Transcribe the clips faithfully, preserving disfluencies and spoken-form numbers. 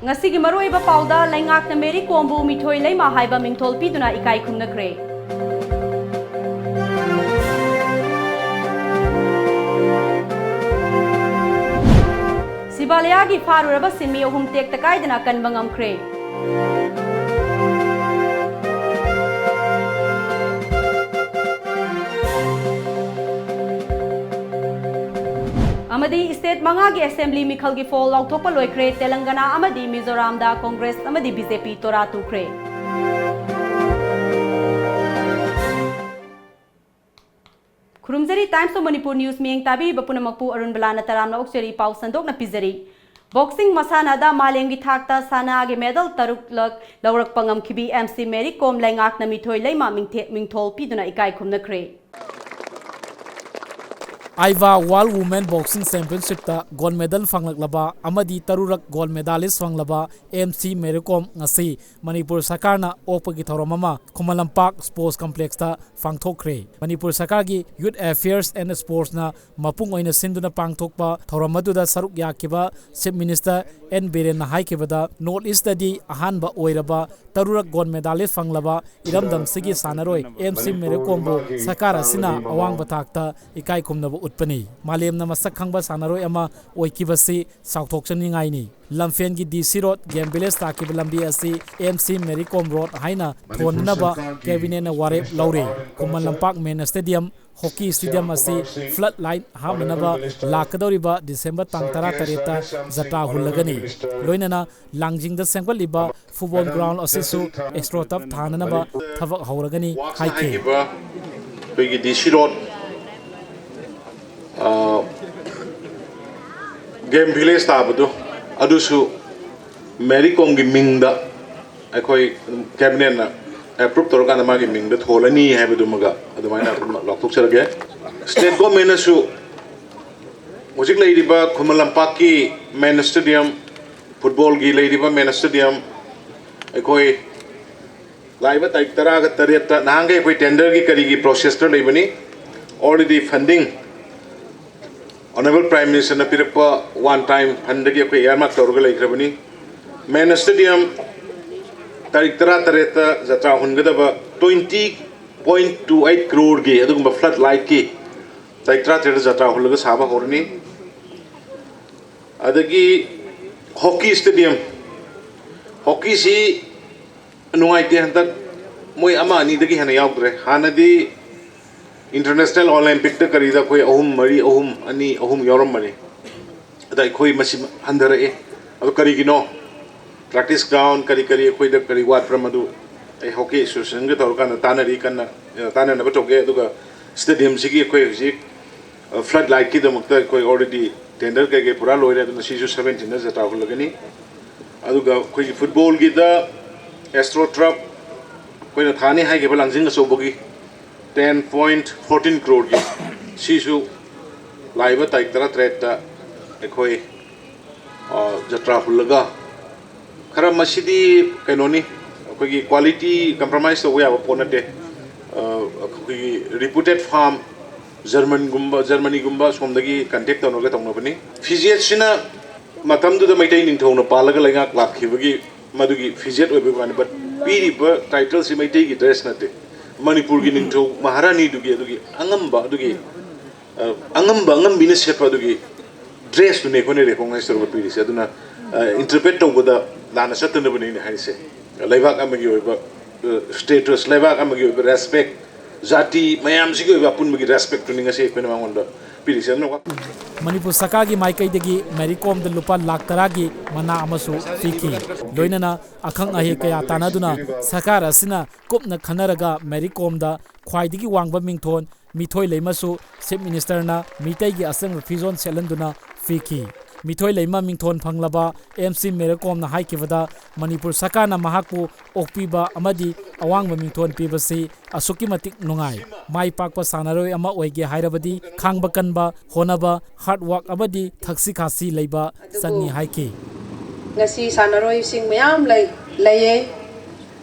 ꯉꯁꯤꯒꯤ ꯃꯔꯨꯑꯣꯏꯕ ꯄꯥꯎꯗ, ꯂꯩꯉꯥꯛꯅ ꯃꯦꯔꯤ ꯀꯣꯝꯕꯨ ꯃꯤꯊꯣꯏ ꯂꯩꯃ ꯍꯥꯏꯕ ꯃꯤꯡꯊꯣꯜ ꯄꯤꯗꯨꯅ ꯏꯀꯥꯏ ꯈꯨꯝꯅꯈ꯭ꯔꯦ꯫ ꯁꯤꯕꯥꯂꯌꯥꯒꯤ ꯐꯥꯔꯨꯔꯕ ꯁꯤꯟꯃꯤ ꯑꯍꯨꯝ ꯇꯦꯛꯇ ꯀꯥꯏꯗꯅ ꯀꯟꯕ ꯉꯝꯈ꯭ꯔꯦ꯫ ꯑꯃꯗꯤ state ꯃꯉꯥꯒꯤ assembly ꯃꯤꯈꯜꯒꯤ ꯐꯣꯜ ꯂꯥꯎꯊꯣꯛꯄ ꯂꯣꯏꯈ꯭ꯔꯦ꯫ ꯇꯦꯂꯪꯒꯅꯥ ꯑꯃꯗꯤ ꯃꯤꯖꯣꯔꯥꯝꯗ ꯀꯣꯡꯒ꯭ꯔꯦꯁ ꯑꯃꯗꯤ BJP ꯇꯣꯔꯥ ꯇꯨꯈ꯭ꯔꯦ꯫ ꯈꯨꯔꯨꯝꯖꯔꯤ, Times of Manipur News ꯃꯤꯠꯌꯦꯡ ꯇꯥꯕꯤꯔꯤꯕ ꯄꯨꯝꯅꯃꯛꯄꯨ ꯑꯔꯨꯟꯕꯂꯥꯅ ꯇꯔꯥꯝꯅ ꯑꯣꯛꯆꯔꯤ꯫ ꯄꯥꯎ ꯁꯟꯗꯣꯛꯅ ꯄꯤꯖꯔꯤ꯫ Boxing ꯃꯁꯥꯟꯅꯗ ꯃꯥꯂꯦꯝꯒꯤ ꯊꯥꯛꯇ ꯁꯅꯥꯒꯤ medal ꯇꯔꯨꯛꯂꯛ ꯂꯧꯔꯛꯄ ꯉꯝꯈꯤꯕꯤ MC ꯃꯦꯔꯤ ꯀꯣꯝ ꯂꯩꯉꯥꯛꯅ ꯃꯤꯊꯣꯏ ꯂꯩꯃ ꯃꯤꯡꯊꯦ-, ꯃꯤꯡꯊꯣꯜ ꯄꯤꯗꯨꯅ ꯏꯀꯥꯏ ꯈꯨꯝꯅꯈ꯭ꯔꯦ꯫ ꯑꯥꯏꯕꯥ World Women Boxing Championshipꯇ gold medal ꯐꯪꯂꯛꯂꯕ ꯑꯃꯗꯤ ꯇꯔꯨꯔꯛ gold medalist ꯐꯪꯂꯕ MC ꯃꯦꯔꯤ ꯀꯣꯝ ꯉꯁꯤ ꯃꯅꯤꯄꯨꯔ ꯁꯔꯀꯥꯔꯅ ꯑꯣꯛꯄꯒꯤ ꯊꯧꯔꯝ ꯑꯃ ꯈꯨꯃꯟ ꯂꯝꯄꯥꯛ Sports Complexꯇ ꯄꯥꯡꯊꯣꯛꯈ꯭ꯔꯦ꯫ ꯃꯅꯤꯄꯨꯔ ꯁꯔꯀꯥꯔꯒꯤ Youth Affairs and Sportsꯅ ꯃꯄꯨꯡ ꯑꯣꯏꯅ ꯁꯤꯟꯗꯨꯅ ꯄꯥꯡꯊꯣꯛꯄ ꯊꯧꯔꯝ ꯑꯗꯨꯗ ꯁꯔꯨꯛ ꯌꯥꯈꯤꯕ Chief Minister ꯑꯦꯟ ꯕꯤꯔꯦꯟꯅ ꯍꯥꯏꯈꯤꯕꯗ, North Eastꯇꯗꯤ ꯑꯍꯥꯟꯕ ꯑꯣꯏꯔꯕ ꯇꯔꯨꯔꯛ gold medalist ꯐꯪꯂꯕ ꯏꯔꯝꯗꯝꯁꯤꯒꯤ ꯁꯥꯟꯅꯔꯣꯏ MC ꯃꯦꯔꯤ ꯀꯣꯝꯕꯨ ꯁꯔꯀꯥꯔ ꯑꯁꯤꯅ ꯑꯋꯥꯡꯕ ꯊꯥꯛꯇ ꯏꯀꯥꯏ ꯈꯨꯝꯅꯕ ꯎꯠꯄꯅꯤ꯫ ꯃꯥꯂꯦꯝꯅ ꯃꯁꯛ ꯈꯪꯕ ꯁꯥꯟꯅꯔꯣꯏ ꯑꯃ ꯑꯣꯏꯈꯤꯕꯁꯤ ꯆꯥꯎꯊꯣꯛꯆꯅꯤꯡꯉꯥꯏꯅꯤ꯫ ꯂꯝꯐꯦꯜꯒꯤ DC Road, Game Village ꯇꯥꯛꯈꯤꯕ ꯂꯝꯕꯤ ꯑꯁꯤ MC ꯃꯦꯔꯤ ꯀꯣꯝ Road ꯍꯥꯏꯅ ꯊꯣꯟꯅꯅꯕ cabinetꯅ ꯋꯥꯔꯦꯞ ꯂꯧꯔꯦ꯫ Khuman Lampak main stadium, hockey stadium ꯑꯁꯤ flood light ꯍꯥꯞꯅꯅꯕ ꯂꯥꯛꯀꯗꯧꯔꯤꯕ December ꯇꯥꯡ ꯇꯔꯥꯇꯔꯦꯠꯇ ꯖꯇ꯭ꯔꯥ ꯍꯨꯜꯂꯒꯅꯤ꯫ ꯂꯣꯏꯅꯅ ꯂꯥꯡꯖꯤꯡꯗ ꯁꯦꯝꯒꯠꯂꯤꯕ football ground ꯑꯁꯤꯁꯨ AstroTurf ꯊꯥꯅꯅꯕ ꯊꯕꯛ ꯍꯧꯔꯒꯅꯤ ꯍꯥꯏꯈꯤ꯫ ꯑꯩꯈꯣꯏꯒꯤ DC Road, ꯑ, Game Village ꯇꯥꯕꯗꯨ, ꯑꯗꯨꯁꯨ ꯃꯦꯔꯤ ꯀꯣꯝꯒꯤ ꯃꯤꯡꯗ ꯑꯩꯈꯣꯏ ꯑꯗꯨꯝ cabinetꯅ approve ꯇꯧꯔꯀꯥꯟꯗ ꯃꯥꯒꯤ ꯃꯤꯡꯗ ꯊꯣꯜꯂꯅꯤ ꯍꯥꯏꯕꯗꯨꯃꯒ ꯑꯗꯨꯃꯥꯏꯅ ꯑꯗꯨꯝ ꯂꯥꯎꯊꯣꯛꯆꯔꯒꯦ꯫ State governmentꯅꯁꯨ ꯍꯧꯖꯤꯛ ꯂꯩꯔꯤꯕ ꯈꯨꯃꯟ ꯂꯝꯄꯥꯛꯀꯤ main stadium, footballꯒꯤ ꯂꯩꯔꯤꯕ main stadium, ꯑꯩꯈꯣꯏ ꯂꯥꯛꯏꯕ ꯇꯥꯔꯤꯛ ꯇꯔꯥꯒ ꯇꯔꯦꯠꯇ ꯅꯍꯥꯟꯈꯩ ꯑꯩꯈꯣꯏ tenderꯒꯤ ꯀꯔꯤꯒꯤ processꯇ ꯂꯩꯕꯅꯤ꯫ Already funding Honourable Prime Ministerꯅ ꯄꯤꯔꯛꯄ one time fundꯗꯒꯤ ꯑꯩꯈꯣꯏ earmark ꯇꯧꯔꯒ ꯂꯩꯈ꯭ꯔꯕꯅꯤ꯫ ꯃꯦꯟ ꯁ꯭ꯇꯦꯗꯤꯌꯝ ꯇꯥꯔꯤꯛ ꯇꯔꯥꯇꯔꯦꯠꯇ ꯖꯇ꯭ꯔꯥ ꯍꯨꯟꯒꯗꯕ twenty point two eight crore-ꯒꯤ ꯑꯗꯨꯒꯨꯝꯕ flood light-ꯀꯤ ꯇꯥꯔꯤꯛ ꯇꯔꯥꯇꯔꯦꯠꯇ ꯖꯇ꯭ꯔꯥ ꯍꯨꯜꯂꯒ ꯁꯥꯕ ꯍꯧꯔꯅꯤ꯫ ꯑꯗꯒꯤ ꯍꯣꯀꯤ ꯁ꯭ꯇꯦꯗꯤꯌꯝ, ꯍꯣꯀꯤꯁꯤ ꯅꯨꯡꯉꯥꯏꯇꯦ, ꯍꯟꯗꯛ ꯃꯣꯏ ꯑꯃ ꯑꯅꯤꯗꯒꯤ ꯍꯦꯟꯅ ꯌꯥꯎꯗ꯭ꯔꯦ꯫ ꯍꯥꯟꯅꯗꯤ International Olympic-ꯇ ꯀꯔꯤꯗ ꯑꯩꯈꯣꯏ ꯑꯍꯨꯝ, ꯃꯔꯤ, ꯑꯍꯨꯝ, ꯑꯅꯤ, ꯑꯍꯨꯝ ꯌꯥꯎꯔꯝꯕꯅꯤ꯫ ꯑꯗ ꯑꯩꯈꯣꯏ ꯃꯁꯤ ꯍꯟꯊꯔꯛꯑꯦ꯫ ꯑꯗꯨ ꯀꯔꯤꯒꯤꯅꯣ? Practice ground ꯀꯔꯤ ꯀꯔꯤ ꯑꯩꯈꯣꯏꯗ ꯀꯔꯤ ꯋꯥꯠꯄ꯭ꯔꯥ, ꯃꯗꯨ ꯑꯩ ꯍꯣꯀꯤ ꯑꯦꯁꯣꯁꯤꯌꯦꯁꯟꯒ ꯇꯧꯔꯀꯥꯟꯗ ꯇꯥꯟꯅꯔꯤ, ꯀꯟꯅ, ꯑ, ꯇꯥꯟꯅꯅꯕ ꯇꯧꯒꯦ꯫ ꯑꯗꯨꯒ ꯁ꯭ꯇꯦꯗꯤꯌꯝꯁꯤꯒꯤ ꯑꯩꯈꯣꯏ ꯍꯧꯖꯤꯛ, ꯑ, flood light-ꯀꯤꯗꯃꯛꯇ ꯑꯩꯈꯣꯏ already tender ꯀꯩꯀꯩ ꯄꯨꯔꯥ ꯂꯣꯏꯔꯦ꯫ ꯑꯗꯨꯅ ꯁꯤꯁꯨ seventeen-ꯗ ꯖꯇ꯭ꯔꯥ ꯍꯨꯜꯂꯒꯅꯤ꯫ ꯑꯗꯨꯒ ꯑꯩꯈꯣꯏꯒꯤ ꯐꯨꯠꯕꯣꯜꯒꯤꯗ AstroTurf ꯑꯩꯈꯣꯏꯅ ꯊꯥꯅꯤ ꯍꯥꯏꯈꯤꯕ ꯂꯥꯡꯖꯤꯡ ꯑꯆꯧꯕꯒꯤ ten point fourteen crore-ꯒꯤ, ꯁꯤꯁꯨ ꯂꯥꯛꯏꯕ ꯇꯥꯔꯤꯛ ꯇꯔꯥꯇꯔꯦꯠꯇ ꯑꯩꯈꯣꯏ, ꯑ, ꯖꯇ꯭ꯔꯥ ꯍꯨꯜꯂꯒ, ꯈꯔ ꯃꯁꯤꯗꯤ ꯀꯩꯅꯣꯅꯤ, ꯑꯩꯈꯣꯏꯒꯤ quality compromise ꯇꯧꯕ ꯌꯥꯕ ꯄꯣꯠ ꯅꯠꯇꯦ꯫ ꯑ, ꯑꯩꯈꯣꯏꯒꯤ reputed firm, ꯖꯔꯃꯟꯒꯨꯝꯕ, ꯖꯔꯃꯅꯤꯒꯨꯝꯕ ꯁꯣꯝꯗꯒꯤ contact ꯇꯧꯔꯒ ꯇꯧꯅꯕꯅꯤ꯫ ꯐꯤꯖꯦꯠꯁꯤꯅ ꯃꯇꯝꯗꯨꯗ ꯃꯩꯇꯩ ꯅꯤꯡꯊꯧꯅ ꯄꯥꯜꯂꯒ ꯂꯩꯉꯥꯛ ꯂꯥꯛꯈꯤꯕꯒꯤ ꯃꯗꯨꯒꯤ ꯐꯤꯖꯦꯠ ꯑꯣꯏꯕꯒꯤ ꯋꯥꯅꯤ, but ꯄꯤꯔꯤꯕ title-ꯁꯤ ꯃꯩꯇꯩꯒꯤ dress ꯅꯠꯇꯦ, ꯃꯅꯤꯄꯨꯔꯒꯤ ꯅꯤꯡꯊꯧ ꯃꯍꯥꯔꯥꯅꯤꯗꯨꯒꯤ ꯑꯗꯨꯒꯤ ꯑꯉꯝꯕ, ꯑꯗꯨꯒꯤ, ꯑ, ꯑꯉꯝꯕ ꯑꯉꯝꯕꯤꯅ ꯁꯦꯠꯄ ꯑꯗꯨꯒꯤ dress-ꯇꯨꯅꯦ ꯑꯩꯈꯣꯏꯅ recognize ꯇꯧꯔꯒ ꯄꯤꯔꯤꯁꯦ꯫ ꯑꯗꯨꯅ, ꯑ, interpret ꯇꯧꯕꯗ ꯂꯥꯟꯅ ꯆꯠꯇꯅꯕꯅꯦ ꯑꯩꯅ ꯍꯥꯏꯔꯤꯁꯦ꯫ ꯂꯩꯕꯥꯛ ꯑꯃꯒꯤ ꯑꯣꯏꯕ, ꯑ, status, ꯂꯩꯕꯥꯛ ꯑꯃꯒꯤ ꯑꯣꯏꯕ respect, ꯖꯥꯇꯤ ꯃꯌꯥꯝꯁꯤꯒꯤ ꯑꯣꯏꯕ ꯑꯄꯨꯟꯕꯒꯤ respect-ꯇꯨꯅꯤ ꯉꯁꯤ ꯑꯩꯈꯣꯏꯅ ꯃꯉꯣꯟꯗ ꯄꯤꯔꯤꯁꯦ꯫ ꯑꯗꯨꯅ ꯋꯥ- ꯃꯅꯤꯄꯨꯔ ꯁꯔꯀꯥꯔꯒꯤ ꯃꯥꯏꯀꯩꯗꯒꯤ ꯃꯦꯔꯤ ꯀꯣꯝꯗ ꯂꯨꯄꯥ ꯂꯥꯈ ꯇꯔꯥꯒꯤ ꯃꯅꯥ ꯑꯃꯁꯨ ꯄꯤꯈꯤ꯫ ꯂꯣꯏꯅꯅ ꯑꯈꯪ ꯑꯍꯩ ꯀꯌꯥ ꯇꯥꯟꯅꯗꯨꯅ ꯁꯔꯀꯥꯔ ꯑꯁꯤꯅ ꯀꯨꯞꯅ ꯈꯟꯅꯔꯒ ꯃꯦꯔꯤ ꯀꯣꯝꯗ ꯈ꯭ꯋꯥꯏꯗꯒꯤ ꯋꯥꯡꯕ ꯃꯤꯡꯊꯣꯟ ꯃꯤꯊꯣꯏ ꯂꯩꯃꯁꯨ ꯆꯤꯐ ꯃꯤꯅꯤꯁꯇꯔꯅ ꯃꯤꯇꯩꯒꯤ ꯑꯁꯦꯡꯕ ꯐꯤꯖꯣꯜ ꯁꯦꯠꯍꯟꯗꯨꯅ ꯄꯤꯈꯤ꯫ ꯃꯤꯊꯣꯏ ꯂꯩꯃ ꯃꯤꯡꯊꯣꯟ ꯐꯪꯂꯕ ꯑꯦꯝ ꯁꯤ ꯃꯦꯔꯤ ꯀꯣꯝꯅ ꯍꯥꯏꯈꯤꯕꯗ, ꯃꯅꯤꯄꯨꯔ ꯁꯔꯀꯥꯔꯅ ꯃꯍꯥꯛꯄꯨ ꯑꯣꯛꯄꯤꯕ ꯑꯃꯗꯤ ꯑꯋꯥꯡꯕ ꯃꯤꯡꯊꯣꯟ ꯄꯤꯕꯁꯤ ꯑꯁꯨꯛꯀꯤ ꯃꯇꯤꯛ ꯅꯨꯡꯉꯥꯏ꯫ ꯃꯥꯏ ꯄꯥꯛꯄ ꯁꯥꯟꯅꯔꯣꯏ ꯑꯃ ꯑꯣꯏꯒꯦ ꯍꯥꯏꯔꯕꯗꯤ ꯈꯥꯡꯕ ꯀꯟꯕ, ꯍꯣꯠꯅꯕ, hard work ꯑꯃꯗꯤ ꯊꯛꯁꯤ ꯈꯥꯁꯤ ꯂꯩꯕ ꯆꯪꯏ ꯍꯥꯏꯈꯤ꯫ ꯉꯁꯤ ꯁꯥꯟꯅꯔꯣꯏꯁꯤꯡ ꯃꯌꯥꯝ ꯂꯩ, ꯂꯩꯌꯦ꯫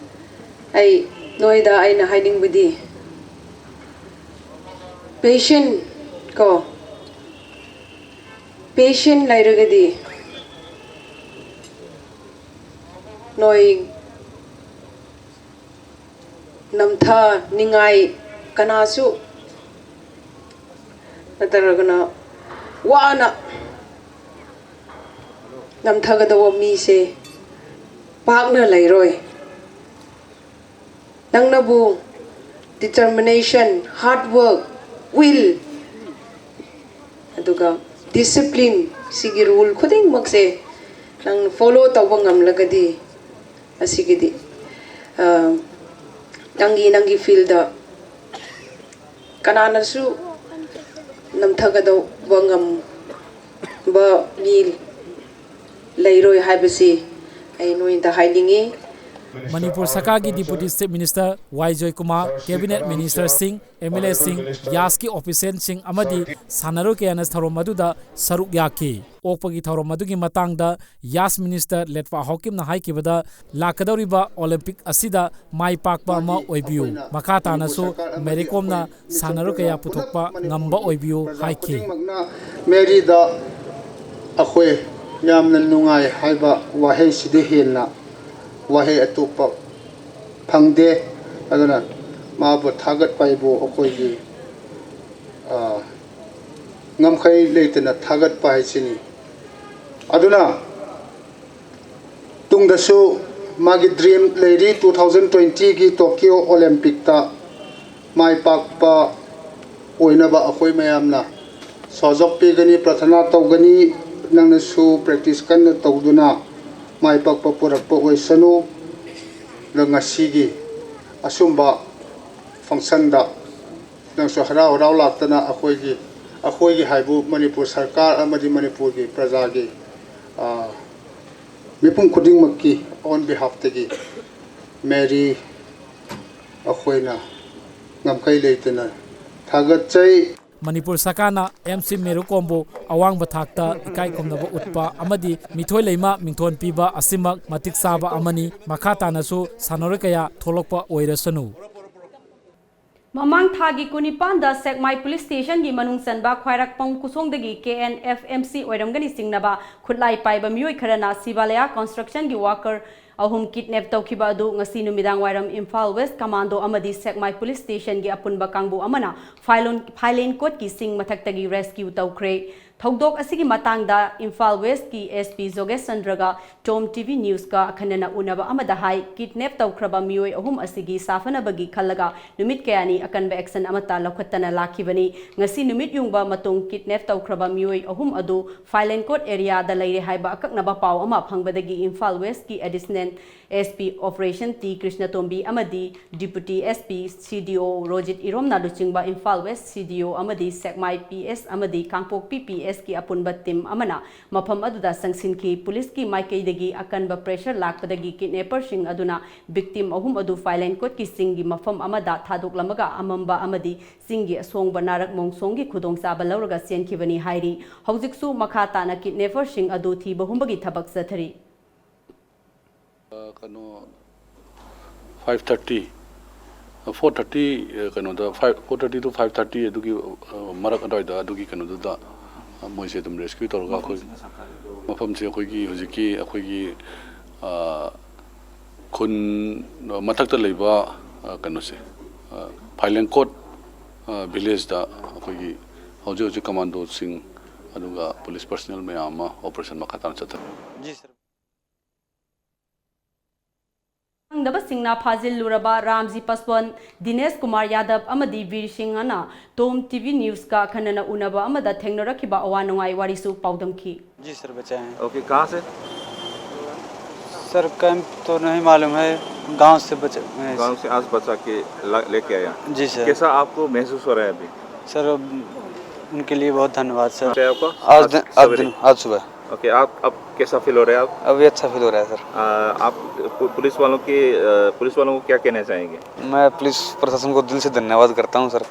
ꯑꯩ ꯅꯣꯏꯗ ꯑꯩꯅ ꯍꯥꯏꯅꯤꯡꯕꯗꯤ, patient ꯀꯣ, patient ꯂꯩꯔꯒꯗꯤ, ꯑꯩꯈꯣꯏ ꯅꯝꯊꯅꯤꯡꯉꯥꯏ ꯀꯅꯥꯁꯨ ꯅꯠꯇ꯭ꯔꯒꯅ ꯋꯥꯅ ꯅꯝꯊꯒꯗꯧꯕ ꯃꯤꯁꯦ ꯄꯥꯛꯅ ꯂꯩꯔꯣꯏ꯫ ꯅꯪꯅꯕꯨ determination, hard work, will, ꯑꯗꯨꯒ discipline, ꯁꯤꯒꯤ rule ꯈꯨꯗꯤꯡꯃꯛꯁꯦ ꯅꯪ follow ꯇꯧꯕ ꯉꯝꯂꯒꯗꯤ ꯑꯁꯤꯒꯤꯗꯤ ꯅꯪꯒꯤ ꯅꯪꯒꯤ field ꯀꯅꯥꯅꯁꯨ ꯅꯝꯊꯒꯗꯧꯕ ꯉꯝꯕ ꯃꯤ ꯂꯩꯔꯣꯏ ꯍꯥꯏꯕꯁꯤ ꯑꯩ ꯅꯣꯏꯗ ꯍꯥꯏꯅꯤꯡꯉꯤ꯫ ꯃꯅꯤꯄꯨꯔ ꯁꯔꯀꯥꯔꯒꯤ Deputy Chief Minister ꯋꯥꯏ ꯖꯣꯏꯀꯨꯃꯥꯔ, Cabinet Ministerꯁꯤꯡ, MLAꯁꯤꯡ, ꯌꯥꯁꯀꯤ officialꯁꯤꯡ ꯑꯃꯗꯤ ꯁꯥꯟꯅꯔꯣꯏ ꯀꯌꯥꯅ ꯊꯧꯔꯝ ꯑꯗꯨꯗ ꯁꯔꯨꯛ ꯌꯥꯈꯤ꯫ ꯑꯣꯛꯄꯒꯤ ꯊꯧꯔꯝ ꯑꯗꯨꯒꯤ ꯃꯇꯥꯡꯗ ꯌꯥꯁ Minister ꯂꯦꯠꯄꯥ ꯍꯥꯎꯀꯤꯞꯅ ꯍꯥꯏꯈꯤꯕꯗ, ꯂꯥꯛꯀꯗꯧꯔꯤꯕ Olympic ꯑꯁꯤꯗ ꯃꯥꯏ ꯄꯥꯛꯄ ꯑꯃ ꯑꯣꯏꯕꯤꯌꯨ, ꯃꯈꯥ ꯇꯥꯅꯁꯨ ꯃꯦꯔꯤ ꯀꯣꯝꯅ ꯁꯥꯟꯅꯔꯣꯏ ꯀꯌꯥ ꯄꯨꯊꯣꯛꯄ ꯉꯝꯕ ꯑꯣꯏꯕꯤꯌꯨ ꯍꯥꯏꯈꯤ꯫ ꯃꯦꯔꯤꯗ ꯑꯩꯈꯣꯏ ꯌꯥꯝꯅ ꯅꯨꯡꯉꯥꯏ ꯍꯥꯏꯕ ꯋꯥꯍꯩꯁꯤꯗꯤ ꯍꯦꯟꯅ ꯋꯥꯍꯩ ꯑꯇꯣꯞꯄ ꯐꯪꯗꯦ꯫ ꯑꯗꯨꯅ ꯃꯥꯕꯨ ꯊꯥꯒꯠꯄ ꯍꯥꯏꯕꯨ ꯑꯩꯈꯣꯏꯒꯤ ꯉꯝꯈꯩ ꯂꯩꯇꯅ ꯊꯥꯒꯠꯄ ꯍꯥꯏꯁꯤꯅꯤ꯫ ꯑꯗꯨꯅ ꯇꯨꯡꯗꯁꯨ ꯃꯥꯒꯤ dream ꯂꯩꯔꯤ꯫ Two thousand twentyꯒꯤ Tokyo Olympicꯇ ꯃꯥꯏ ꯄꯥꯛꯄ ꯑꯣꯏꯅꯕ ꯑꯩꯈꯣꯏ ꯃꯌꯥꯝꯅ ꯁꯍꯖꯣꯛ ꯄꯤꯒꯅꯤ, ꯄ꯭ꯔꯊꯅꯥ ꯇꯧꯒꯅꯤ꯫ ꯅꯪꯅꯁꯨ practice ꯀꯟꯅ ꯇꯧꯗꯨꯅ ꯃꯥꯏ ꯄꯥꯛꯄ ꯄꯨꯔꯛꯄ ꯑꯣꯏꯁꯅꯨ꯫ ꯑꯗ ꯉꯁꯤꯒꯤ ꯑꯁꯨꯝꯕ functionꯗ ꯅꯪꯁꯨ ꯍꯔꯥꯎ ꯍꯔꯥꯎ ꯂꯥꯛꯇꯅ ꯑꯩꯈꯣꯏꯒꯤ ꯑꯩꯈꯣꯏꯒꯤ ꯍꯥꯏꯕꯨ ꯃꯅꯤꯄꯨꯔ ꯁꯔꯀꯥꯔ ꯑꯃꯗꯤ ꯃꯅꯤꯄꯨꯔꯒꯤ ꯄ꯭ꯔꯖꯥꯒꯤ ꯃꯤꯄꯨꯝ ꯈꯨꯗꯤꯡꯃꯛꯀꯤ on behalfꯇꯒꯤ ꯃꯦꯔꯤ ꯑꯩꯈꯣꯏꯅ ꯉꯝꯈꯩ ꯂꯩꯇꯅ ꯊꯥꯒꯠꯆꯩ꯫ ꯃꯅꯤꯄꯨꯔ ꯁꯔꯀꯥꯔꯅ ꯑꯦꯝ ꯁꯤ ꯃꯦꯔꯤ ꯀꯣꯝꯕꯨ ꯑꯋꯥꯡꯕ ꯊꯥꯛꯇ ꯏꯀꯥꯏ ꯈꯨꯝꯅꯕ ꯎꯠꯄ ꯑꯃꯗꯤ ꯃꯤꯊꯣꯏ ꯂꯩꯃ ꯃꯤꯡꯊꯣꯟ ꯄꯤꯕ ꯑꯁꯤꯃꯛ ꯃꯇꯤꯛ ꯆꯥꯕ ꯑꯃꯅꯤ꯫ ꯃꯈꯥ ꯇꯥꯅꯁꯨ ꯁꯥꯟꯅꯔꯣꯏ ꯀꯌꯥ ꯊꯣꯛꯂꯛꯄ ꯑꯣꯏꯔꯁꯅꯨ꯫ ꯃꯃꯥꯡ ꯊꯥꯒꯤ ꯀꯨꯟꯅꯤꯄꯥꯟꯗ ꯁꯦꯛꯃꯥꯏ ꯄꯨꯂꯤꯁ ꯁ꯭ꯇꯦꯁꯟꯒꯤ ꯃꯅꯨꯡ ꯆꯟꯕ ꯈ꯭ꯋꯥꯏꯔꯥꯛꯄꯝ ꯈꯨꯁꯣꯡꯗꯒꯤ ꯀꯦ ꯑꯦꯟ ꯑꯦꯐ ꯑꯦꯝ ꯁꯤ ꯑꯣꯏꯔꯝꯒꯅꯤ ꯆꯤꯡꯅꯕ ꯈꯨꯠꯂꯥꯏ ꯄꯥꯏꯕ ꯃꯤꯑꯣꯏ ꯈꯔꯅ ꯁꯤꯕꯥꯂꯌꯥ ꯀꯟꯁꯇ꯭ꯔꯛꯁꯟꯒꯤ ꯋꯥꯀꯔ ꯑꯍꯨꯝ ꯀꯤꯗꯅꯦꯞ ꯇꯧꯈꯤꯕ ꯑꯗꯨ ꯉꯁꯤ ꯅꯨꯃꯤꯗꯥꯡ ꯋꯥꯏꯔꯝ ꯏꯝꯐꯥꯜ ꯋꯦꯁ ꯀꯃꯥꯟꯗꯣ ꯑꯃꯗꯤ ꯁꯦꯛꯃꯥꯏ ꯄꯨꯂꯤꯁ ꯁ꯭ꯇꯦꯁꯟꯒꯤ ꯑꯄꯨꯟꯕ ꯀꯥꯡꯕꯨ ꯑꯃꯅ ꯐꯥꯏꯂꯣꯟ-, ꯐꯥꯏꯂꯦꯟ ꯀꯣꯠꯀꯤ ꯁꯤꯡ ꯃꯊꯛꯇꯒꯤ ꯔꯦꯁꯀ꯭ꯌꯨ ꯇꯧꯈ꯭ꯔꯦ꯫ ꯊꯧꯗꯣꯛ ꯑꯁꯤꯒꯤ ꯃꯇꯥꯡꯗ ꯏꯝꯐꯥꯜ ꯋꯦꯁꯀꯤ ꯑꯦꯁ ꯄꯤ ꯖꯣꯒꯦꯁ ꯆꯟꯗ꯭ꯔꯒ ꯇꯣꯝ ꯇꯤ ꯚꯤ ꯅ꯭ꯌꯨꯁꯀ ꯑꯈꯟꯅꯅ ꯎꯅꯕ ꯑꯃꯗ ꯍꯥꯏ, ꯀꯤꯗꯅꯦꯞ ꯇꯧꯈ꯭ꯔꯕ ꯃꯤꯑꯣꯏ ꯑꯍꯨꯝ ꯑꯁꯤꯒꯤ ꯁꯥꯐꯅꯕꯒꯤ ꯈꯜꯂꯒ ꯅꯨꯃꯤꯠ ꯀꯌꯥꯅꯤ ꯑꯀꯟꯕ ꯑꯦꯛꯁꯟ ꯑꯃꯠꯇ ꯂꯧꯈꯠꯇꯅ ꯂꯥꯛꯈꯤꯕꯅꯤ꯫ ꯉꯁꯤ ꯅꯨꯃꯤꯠ ꯌꯨꯡꯕ ꯃꯇꯨꯡ ꯀꯤꯗꯅꯦꯞ ꯇꯧꯈ꯭ꯔꯕ ꯃꯤꯑꯣꯏ ꯑꯍꯨꯝ ꯑꯗꯨ ꯐꯥꯏꯂꯦꯟ ꯀꯣꯠ ꯑꯦꯔꯤꯌꯥꯗ ꯂꯩꯔꯦ ꯍꯥꯏꯕ ꯑꯀꯛꯅꯕ ꯄꯥꯎ ꯑꯃ ꯐꯪꯕꯗꯒꯤ ꯏꯝꯐꯥꯜ ꯋꯦꯁꯀꯤ additional S P operation T Krishnatombi ꯑꯃꯗꯤ ꯗꯤꯄꯨꯇꯤ ꯑꯦꯁ ꯄꯤ, ꯁꯤ ꯗꯤ ꯑꯣ ꯔꯣꯖꯤꯠ ꯏꯔꯣꯝꯅ ꯂꯨꯆꯤꯡꯕ ꯏꯝꯐꯥꯜ ꯋꯦꯁ ꯁꯤ ꯗꯤ ꯑꯣ ꯑꯃꯗꯤ ꯁꯦꯛꯃꯥꯏ ꯄꯤ ꯑꯦꯁ ꯑꯃꯗꯤ ꯀꯥꯡꯄꯣꯛꯄꯤ ꯄꯤ ꯑꯦꯁꯀꯤ ꯑꯄꯨꯟꯕ ꯇꯤꯝ ꯑꯃꯅ ꯃꯐꯝ ꯑꯗꯨꯗ ꯆꯪꯁꯤꯟꯈꯤ꯫ ꯄꯨꯂꯤꯁꯀꯤ ꯃꯥꯏꯀꯩꯗꯒꯤ ꯑꯀꯟꯕ ꯄ꯭ꯔꯦꯁꯔ ꯂꯥꯛꯄꯗꯒꯤ ꯀꯤꯗꯅꯦꯄꯔꯁꯤꯡ ꯑꯗꯨꯅ ꯚꯤꯛꯇꯤꯝ ꯑꯍꯨꯝ ꯑꯗꯨ ꯐꯥꯏꯂꯦꯟ ꯀꯣꯠꯀꯤ ꯁꯤꯡꯒꯤ ꯃꯐꯝ ꯑꯃꯗ ꯊꯥꯗꯣꯛꯂꯝꯃꯒ ꯑꯃꯝꯕ ꯑꯃꯗꯤ ꯆꯤꯡꯒꯤ ꯑꯁꯣꯡꯕ ꯅꯥꯔꯛ ꯃꯣꯡꯁꯣꯡꯒꯤ ꯈꯨꯗꯣꯡꯆꯥꯕ ꯂꯧꯔꯒ ꯆꯦꯟꯈꯤꯕꯅꯤ ꯍꯥꯏꯔꯤ꯫ ꯍꯧꯖꯤꯛꯁꯨ ꯃꯈꯥ ꯇꯥꯅ ꯀꯤꯗꯅꯦꯄꯔꯁꯤꯡ ꯑꯗꯨ ꯊꯤꯕ ꯍꯨꯝꯕꯒꯤ ꯊꯕꯛ ꯆꯠꯊꯔꯤ꯫ ꯀꯩꯅꯣ, five thirty, four thirty, ꯀꯩꯅꯣꯗ, five, four thirty to five thirty ꯑꯗꯨꯒꯤ, ꯑ, ꯃꯔꯛ ꯑꯗꯨꯋꯥꯏꯗ ꯑꯗꯨꯒꯤ ꯀꯩꯅꯣꯗꯨꯗ, ꯑ, ꯃꯣꯏꯁꯦ ꯑꯗꯨꯝ ꯔꯦꯁꯀ꯭ꯌꯨ ꯇꯧꯔꯒ ꯑꯩꯈꯣꯏ ꯃꯐꯝꯁꯦ ꯑꯩꯈꯣꯏꯒꯤ ꯍꯧꯖꯤꯛꯀꯤ ꯑꯩꯈꯣꯏꯒꯤ, ꯑ, ꯈꯨꯟ ꯃꯊꯛꯇ ꯂꯩꯕ, ꯑ, ꯀꯩꯅꯣꯁꯦ, ꯑ, ꯐꯥꯏꯂꯦꯡꯀꯣꯠ, ꯑ, ꯚꯤꯂꯦꯖꯇ ꯑꯩꯈꯣꯏꯒꯤ ꯍꯧꯖꯤꯛ ꯍꯧꯖꯤꯛ ꯀꯃꯥꯟꯗꯣꯁꯤꯡ ꯑꯗꯨꯒ ꯄꯨꯂꯤꯁ ꯄꯔꯁꯅꯦꯜ ꯃꯌꯥꯝ ꯑꯃ ꯑꯣꯄꯔꯦꯁꯟ ꯃꯈꯥ ꯇꯥꯅ ꯆꯠꯊꯔꯤ꯫ जी सर। ꯈꯪꯗꯕꯁꯤꯡꯅ ꯐꯥꯖꯤꯜꯂꯨꯔꯕ ꯔꯥꯝꯖꯤ ꯄꯁꯋꯥꯟ, ꯗꯤꯅꯦꯁ ꯀꯨꯃꯥꯔ ꯌꯥꯗꯕ ꯑꯃꯗꯤ ꯕꯤꯔ ꯁꯤꯡꯍꯅ ꯇꯣꯝ ꯇꯤ ꯚꯤ ꯅ꯭ꯌꯨꯁꯀ ꯑꯈꯟꯅꯅ ꯎꯅꯕ ꯑꯃꯗ ꯊꯦꯡꯅꯔꯛꯈꯤꯕ ꯑꯋꯥ ꯅꯨꯡꯉꯥꯏ ꯋꯥꯔꯤꯁꯨ ꯄꯥꯎꯗꯝꯈꯤ꯫ जी सर, बचाए हैं। ओके, कहाँ से? सर, कैंप तो नहीं मालूम है, गांव से बचे हुए हैं। गांव से आज बचा के ला- लेके आया। जी सर। कैसा आपको महसूस हो रहा है अभी? सर, अब उनके लिए बहुत धन्यवाद सर। क्या आपको? आज दिन, आज सवेरे। दिन, आज सुबह। ओके, आप अब कैसा फील हो रहा है आप? अभी अच्छा फील हो रहा है सर। आ, आप पु- पुलिस वालों के आ, पुलिस वालों को क्या कहना चाहेंगे? मैं पुलिस प्रशासन को दिल से धन्यवाद करता हूँ सर।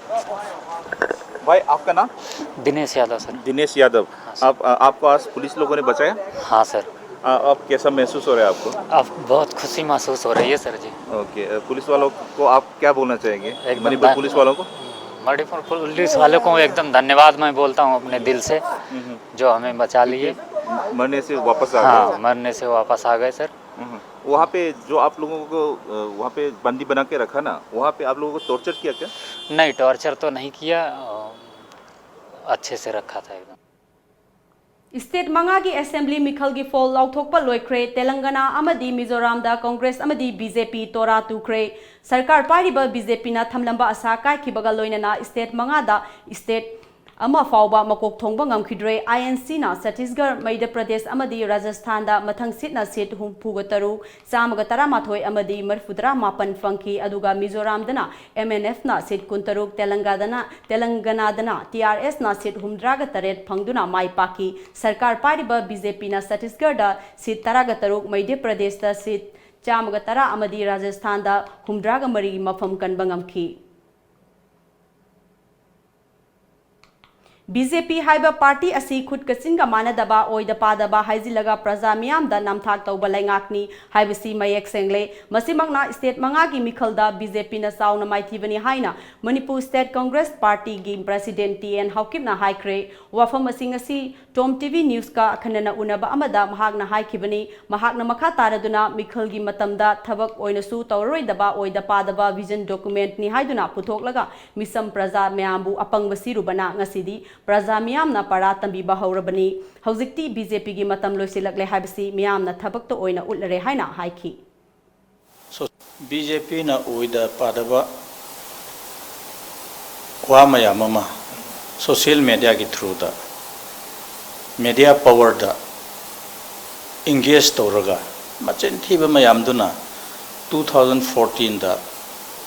भाई, आपका नाम? दिनेश यादव सर। दिनेश यादव। आप आ, आपको आज पुलिस लोगों ने बचाया? हाँ सर। आ, आप कैसा महसूस हो रहा है आपको? अब बहुत खुशी महसूस हो रही है सर जी। ओके, आ, पुलिस वालों को आप क्या बोलना चाहेंगे? एकदम मणिपुर धन- पुलिस वालों को? मणिपुर पुलिस वालों को एकदम धन्यवाद मैं बोलता हूँ अपने दिल से, जो हमें बचा लिए। मरने से वापस आ गए। हाँ, मरने से वापस आ गए सर। हम्म। वहाँ पे जो आप लोगों को, अ, वहाँ पे बंदी बना के रखा ना, वहाँ पे आप लोगों को टॉर्चर किया क्या? नहीं, टॉर्चर तो नहीं किया, अ, अच्छे से रखा था एकदम। ꯏꯁꯇꯦꯠ ꯃꯉꯥꯒꯤ ꯑꯦꯁꯦꯝꯕ꯭ꯂꯤ ꯃꯤꯈꯜꯒꯤ ꯐꯣꯜ ꯂꯥꯎꯊꯣꯛꯄ ꯂꯣꯏꯈ꯭ꯔꯦ꯫ ꯇꯦꯂꯪꯒꯅꯥ ꯑꯃꯗꯤ ꯃꯤꯖꯣꯔꯥꯝꯗ ꯀꯣꯡꯒ꯭ꯔꯦꯁ ꯑꯃꯗꯤ ꯕꯤ ꯖꯦ ꯄꯤ ꯇꯣꯔꯥ ꯇꯨꯈ꯭ꯔꯦ꯫ ꯁꯔꯀꯥꯔ ꯄꯥꯏꯔꯤꯕ ꯕꯤ ꯖꯦ ꯄꯤꯅ ꯊꯝꯂꯝꯕ ꯑꯁꯥ ꯀꯥꯏꯈꯤꯕꯒ ꯂꯣꯏꯅꯅ ꯏꯁꯇꯦꯠ ꯃꯉꯥꯗ ꯏꯁꯇꯦꯠ ꯑꯃ ꯐꯥꯎꯕ ꯃꯀꯣꯛ ꯊꯣꯡꯕ ꯉꯝꯈꯤꯗ꯭ꯔꯦ꯫ ꯑꯥꯏ ꯑꯦꯟ ꯁꯤꯅ ꯁꯠꯇꯤꯁꯒꯔ, ꯃꯩꯙ꯭ꯌ ꯄ꯭ꯔꯗꯦꯁ ꯑꯃꯗꯤ ꯔꯥꯖꯁꯊꯥꯟꯗ ꯃꯊꯪ ꯁꯤꯠꯅ ꯁꯤꯠ ꯍꯨꯝꯐꯨꯒ ꯇꯔꯨꯛ, ꯆꯥꯝꯃꯒ ꯇꯔꯥꯃꯥꯊꯣꯏ ꯑꯃꯗꯤ ꯃꯔꯤꯐꯨꯇꯔꯥ ꯃꯥꯄꯟ ꯐꯪꯈꯤ, ꯑꯗꯨꯒ ꯃꯤꯖꯣꯔꯥꯝꯗꯅ ꯑꯦꯝ ꯑꯦꯟ ꯑꯦꯐꯅ ꯁꯤꯠ ꯀꯨꯟꯇꯔꯨꯛ, ꯇꯦꯂꯪꯒꯥꯗꯅ, ꯇꯦꯂꯪꯒꯅꯥꯗꯅ ꯇꯤ ꯑꯥꯔ ꯑꯦꯁꯅ ꯁꯤꯠ ꯍꯨꯝꯗ꯭ꯔꯥꯒ ꯇꯔꯦꯠ ꯐꯪꯗꯨꯅ ꯃꯥꯏ ꯄꯥꯛꯈꯤ꯫ ꯁꯔꯀꯥꯔ ꯄꯥꯏꯔꯤꯕ ꯕꯤ ꯖꯦ ꯄꯤꯅ ꯁꯠꯇꯤꯁꯒꯔꯗ ꯁꯤꯠ ꯇꯔꯥꯒ ꯇꯔꯨꯛ, ꯃꯩꯙ꯭ꯌ ꯄ꯭ꯔꯗꯦꯁꯇ ꯁꯤꯠ ꯆꯥꯝꯃꯒ ꯇꯔꯥ ꯑꯃꯗꯤ ꯔꯥꯖꯁꯊꯥꯟꯗ ꯍꯨꯝꯗ꯭ꯔꯥꯒ ꯃꯔꯤ ꯃꯐꯝ ꯀꯟꯕ ꯉꯝꯈꯤ꯫ ꯕꯤ ꯖꯦ ꯄꯤ ꯍꯥꯏꯕ ꯄꯥꯔꯇꯤ ꯑꯁꯤ ꯈꯨꯠ ꯀꯆꯤꯟꯒ ꯃꯥꯟꯅꯗꯕ, ꯑꯣꯏꯗ ꯄꯥꯗꯕ ꯍꯥꯏꯖꯤꯜꯂꯒ ꯄ꯭ꯔꯖꯥ ꯃꯤꯌꯥꯝꯗ ꯅꯝꯊꯥꯛ ꯇꯧꯕ ꯂꯩꯉꯥꯛꯅꯤ ꯍꯥꯏꯕꯁꯤ ꯃꯌꯦꯛ ꯁꯦꯡꯂꯦ꯫ ꯃꯁꯤꯃꯛꯅ ꯏꯁꯇꯦꯠ ꯃꯉꯥꯒꯤ ꯃꯤꯈꯜꯗ ꯕꯤ ꯖꯦ ꯄꯤꯅ ꯆꯥꯎꯅ ꯃꯥꯏꯊꯤꯕꯅꯤ ꯍꯥꯏꯅ ꯃꯅꯤꯄꯨꯔ ꯏꯁꯇꯦꯠ ꯀꯣꯡꯒ꯭ꯔꯦꯁ ꯄꯥꯔꯇꯤꯒꯤ ꯄ꯭ꯔꯁꯤꯗꯦꯟ ꯇꯤ ꯑꯦꯟ ꯍꯥꯎꯀꯤꯞꯅ ꯍꯥꯏꯈ꯭ꯔꯦ꯫ ꯋꯥꯐꯝ ꯑꯁꯤ ꯉꯁꯤ ꯇꯣꯝ ꯇꯤ ꯚꯤ ꯅ꯭ꯌꯨꯁꯀ ꯑꯈꯟꯅꯅ ꯎꯅꯕ ꯑꯃꯗ ꯃꯍꯥꯛꯅ ꯍꯥꯏꯈꯤꯕꯅꯤ꯫ ꯃꯍꯥꯛꯅ ꯃꯈꯥ ꯇꯥꯔꯗꯨꯅ ꯃꯤꯈꯜꯒꯤ ꯃꯇꯝꯗ ꯊꯕꯛ ꯑꯣꯏꯅꯁꯨ ꯇꯧꯔꯔꯣꯏꯗꯕ ꯑꯣꯏꯗ ꯄꯥꯗꯕ ꯚꯤꯖꯟ ꯗꯣꯀꯨꯃꯦꯟꯠꯅꯤ ꯍꯥꯏꯗꯨꯅ ꯄꯨꯊꯣꯛꯂꯒ ꯃꯤꯆꯝ ꯄ꯭ꯔꯖꯥ ꯃꯌꯥꯝꯕꯨ ꯑꯄꯪꯕ ꯁꯤꯔꯨꯕꯅ ꯉꯁꯤꯗꯤ ꯄ꯭ꯔꯖꯥ ꯃꯤꯌꯥꯝꯅ ꯄꯔꯥ ꯇꯝꯕꯤꯕ ꯍꯧꯔꯕꯅꯤ꯫ ꯍꯧꯖꯤꯛꯇꯤ ꯕꯤ ꯖꯦ ꯄꯤꯒꯤ ꯃꯇꯝ ꯂꯣꯏꯁꯤꯜꯂꯛꯂꯦ ꯍꯥꯏꯕꯁꯤ ꯃꯤꯌꯥꯝꯅ ꯊꯕꯛꯇ ꯑꯣꯏꯅ ꯎꯠꯂꯔꯦ ꯍꯥꯏꯅ ꯍꯥꯏꯈꯤ꯫ ꯕꯤ ꯖꯦ ꯄꯤꯅ ꯑꯣꯏꯗ ꯄꯥꯗꯕ ꯋꯥ ꯃꯌꯥꯝ ꯑꯃ ꯁꯣꯁꯤꯌꯦꯜ ꯃꯦꯗꯤꯌꯥꯒꯤ ꯊ꯭ꯔꯨꯗ, ꯃꯦꯗꯤꯌꯥ ꯄꯥꯋꯔꯗ ꯏꯪꯒꯦꯖ ꯇꯧꯔꯒ ꯃꯆꯤꯟ ꯊꯤꯕ ꯃꯌꯥꯝꯗꯨꯅ ꯇꯨ ꯊꯥꯎꯖꯟ ꯐꯣꯔꯇꯤꯟꯗ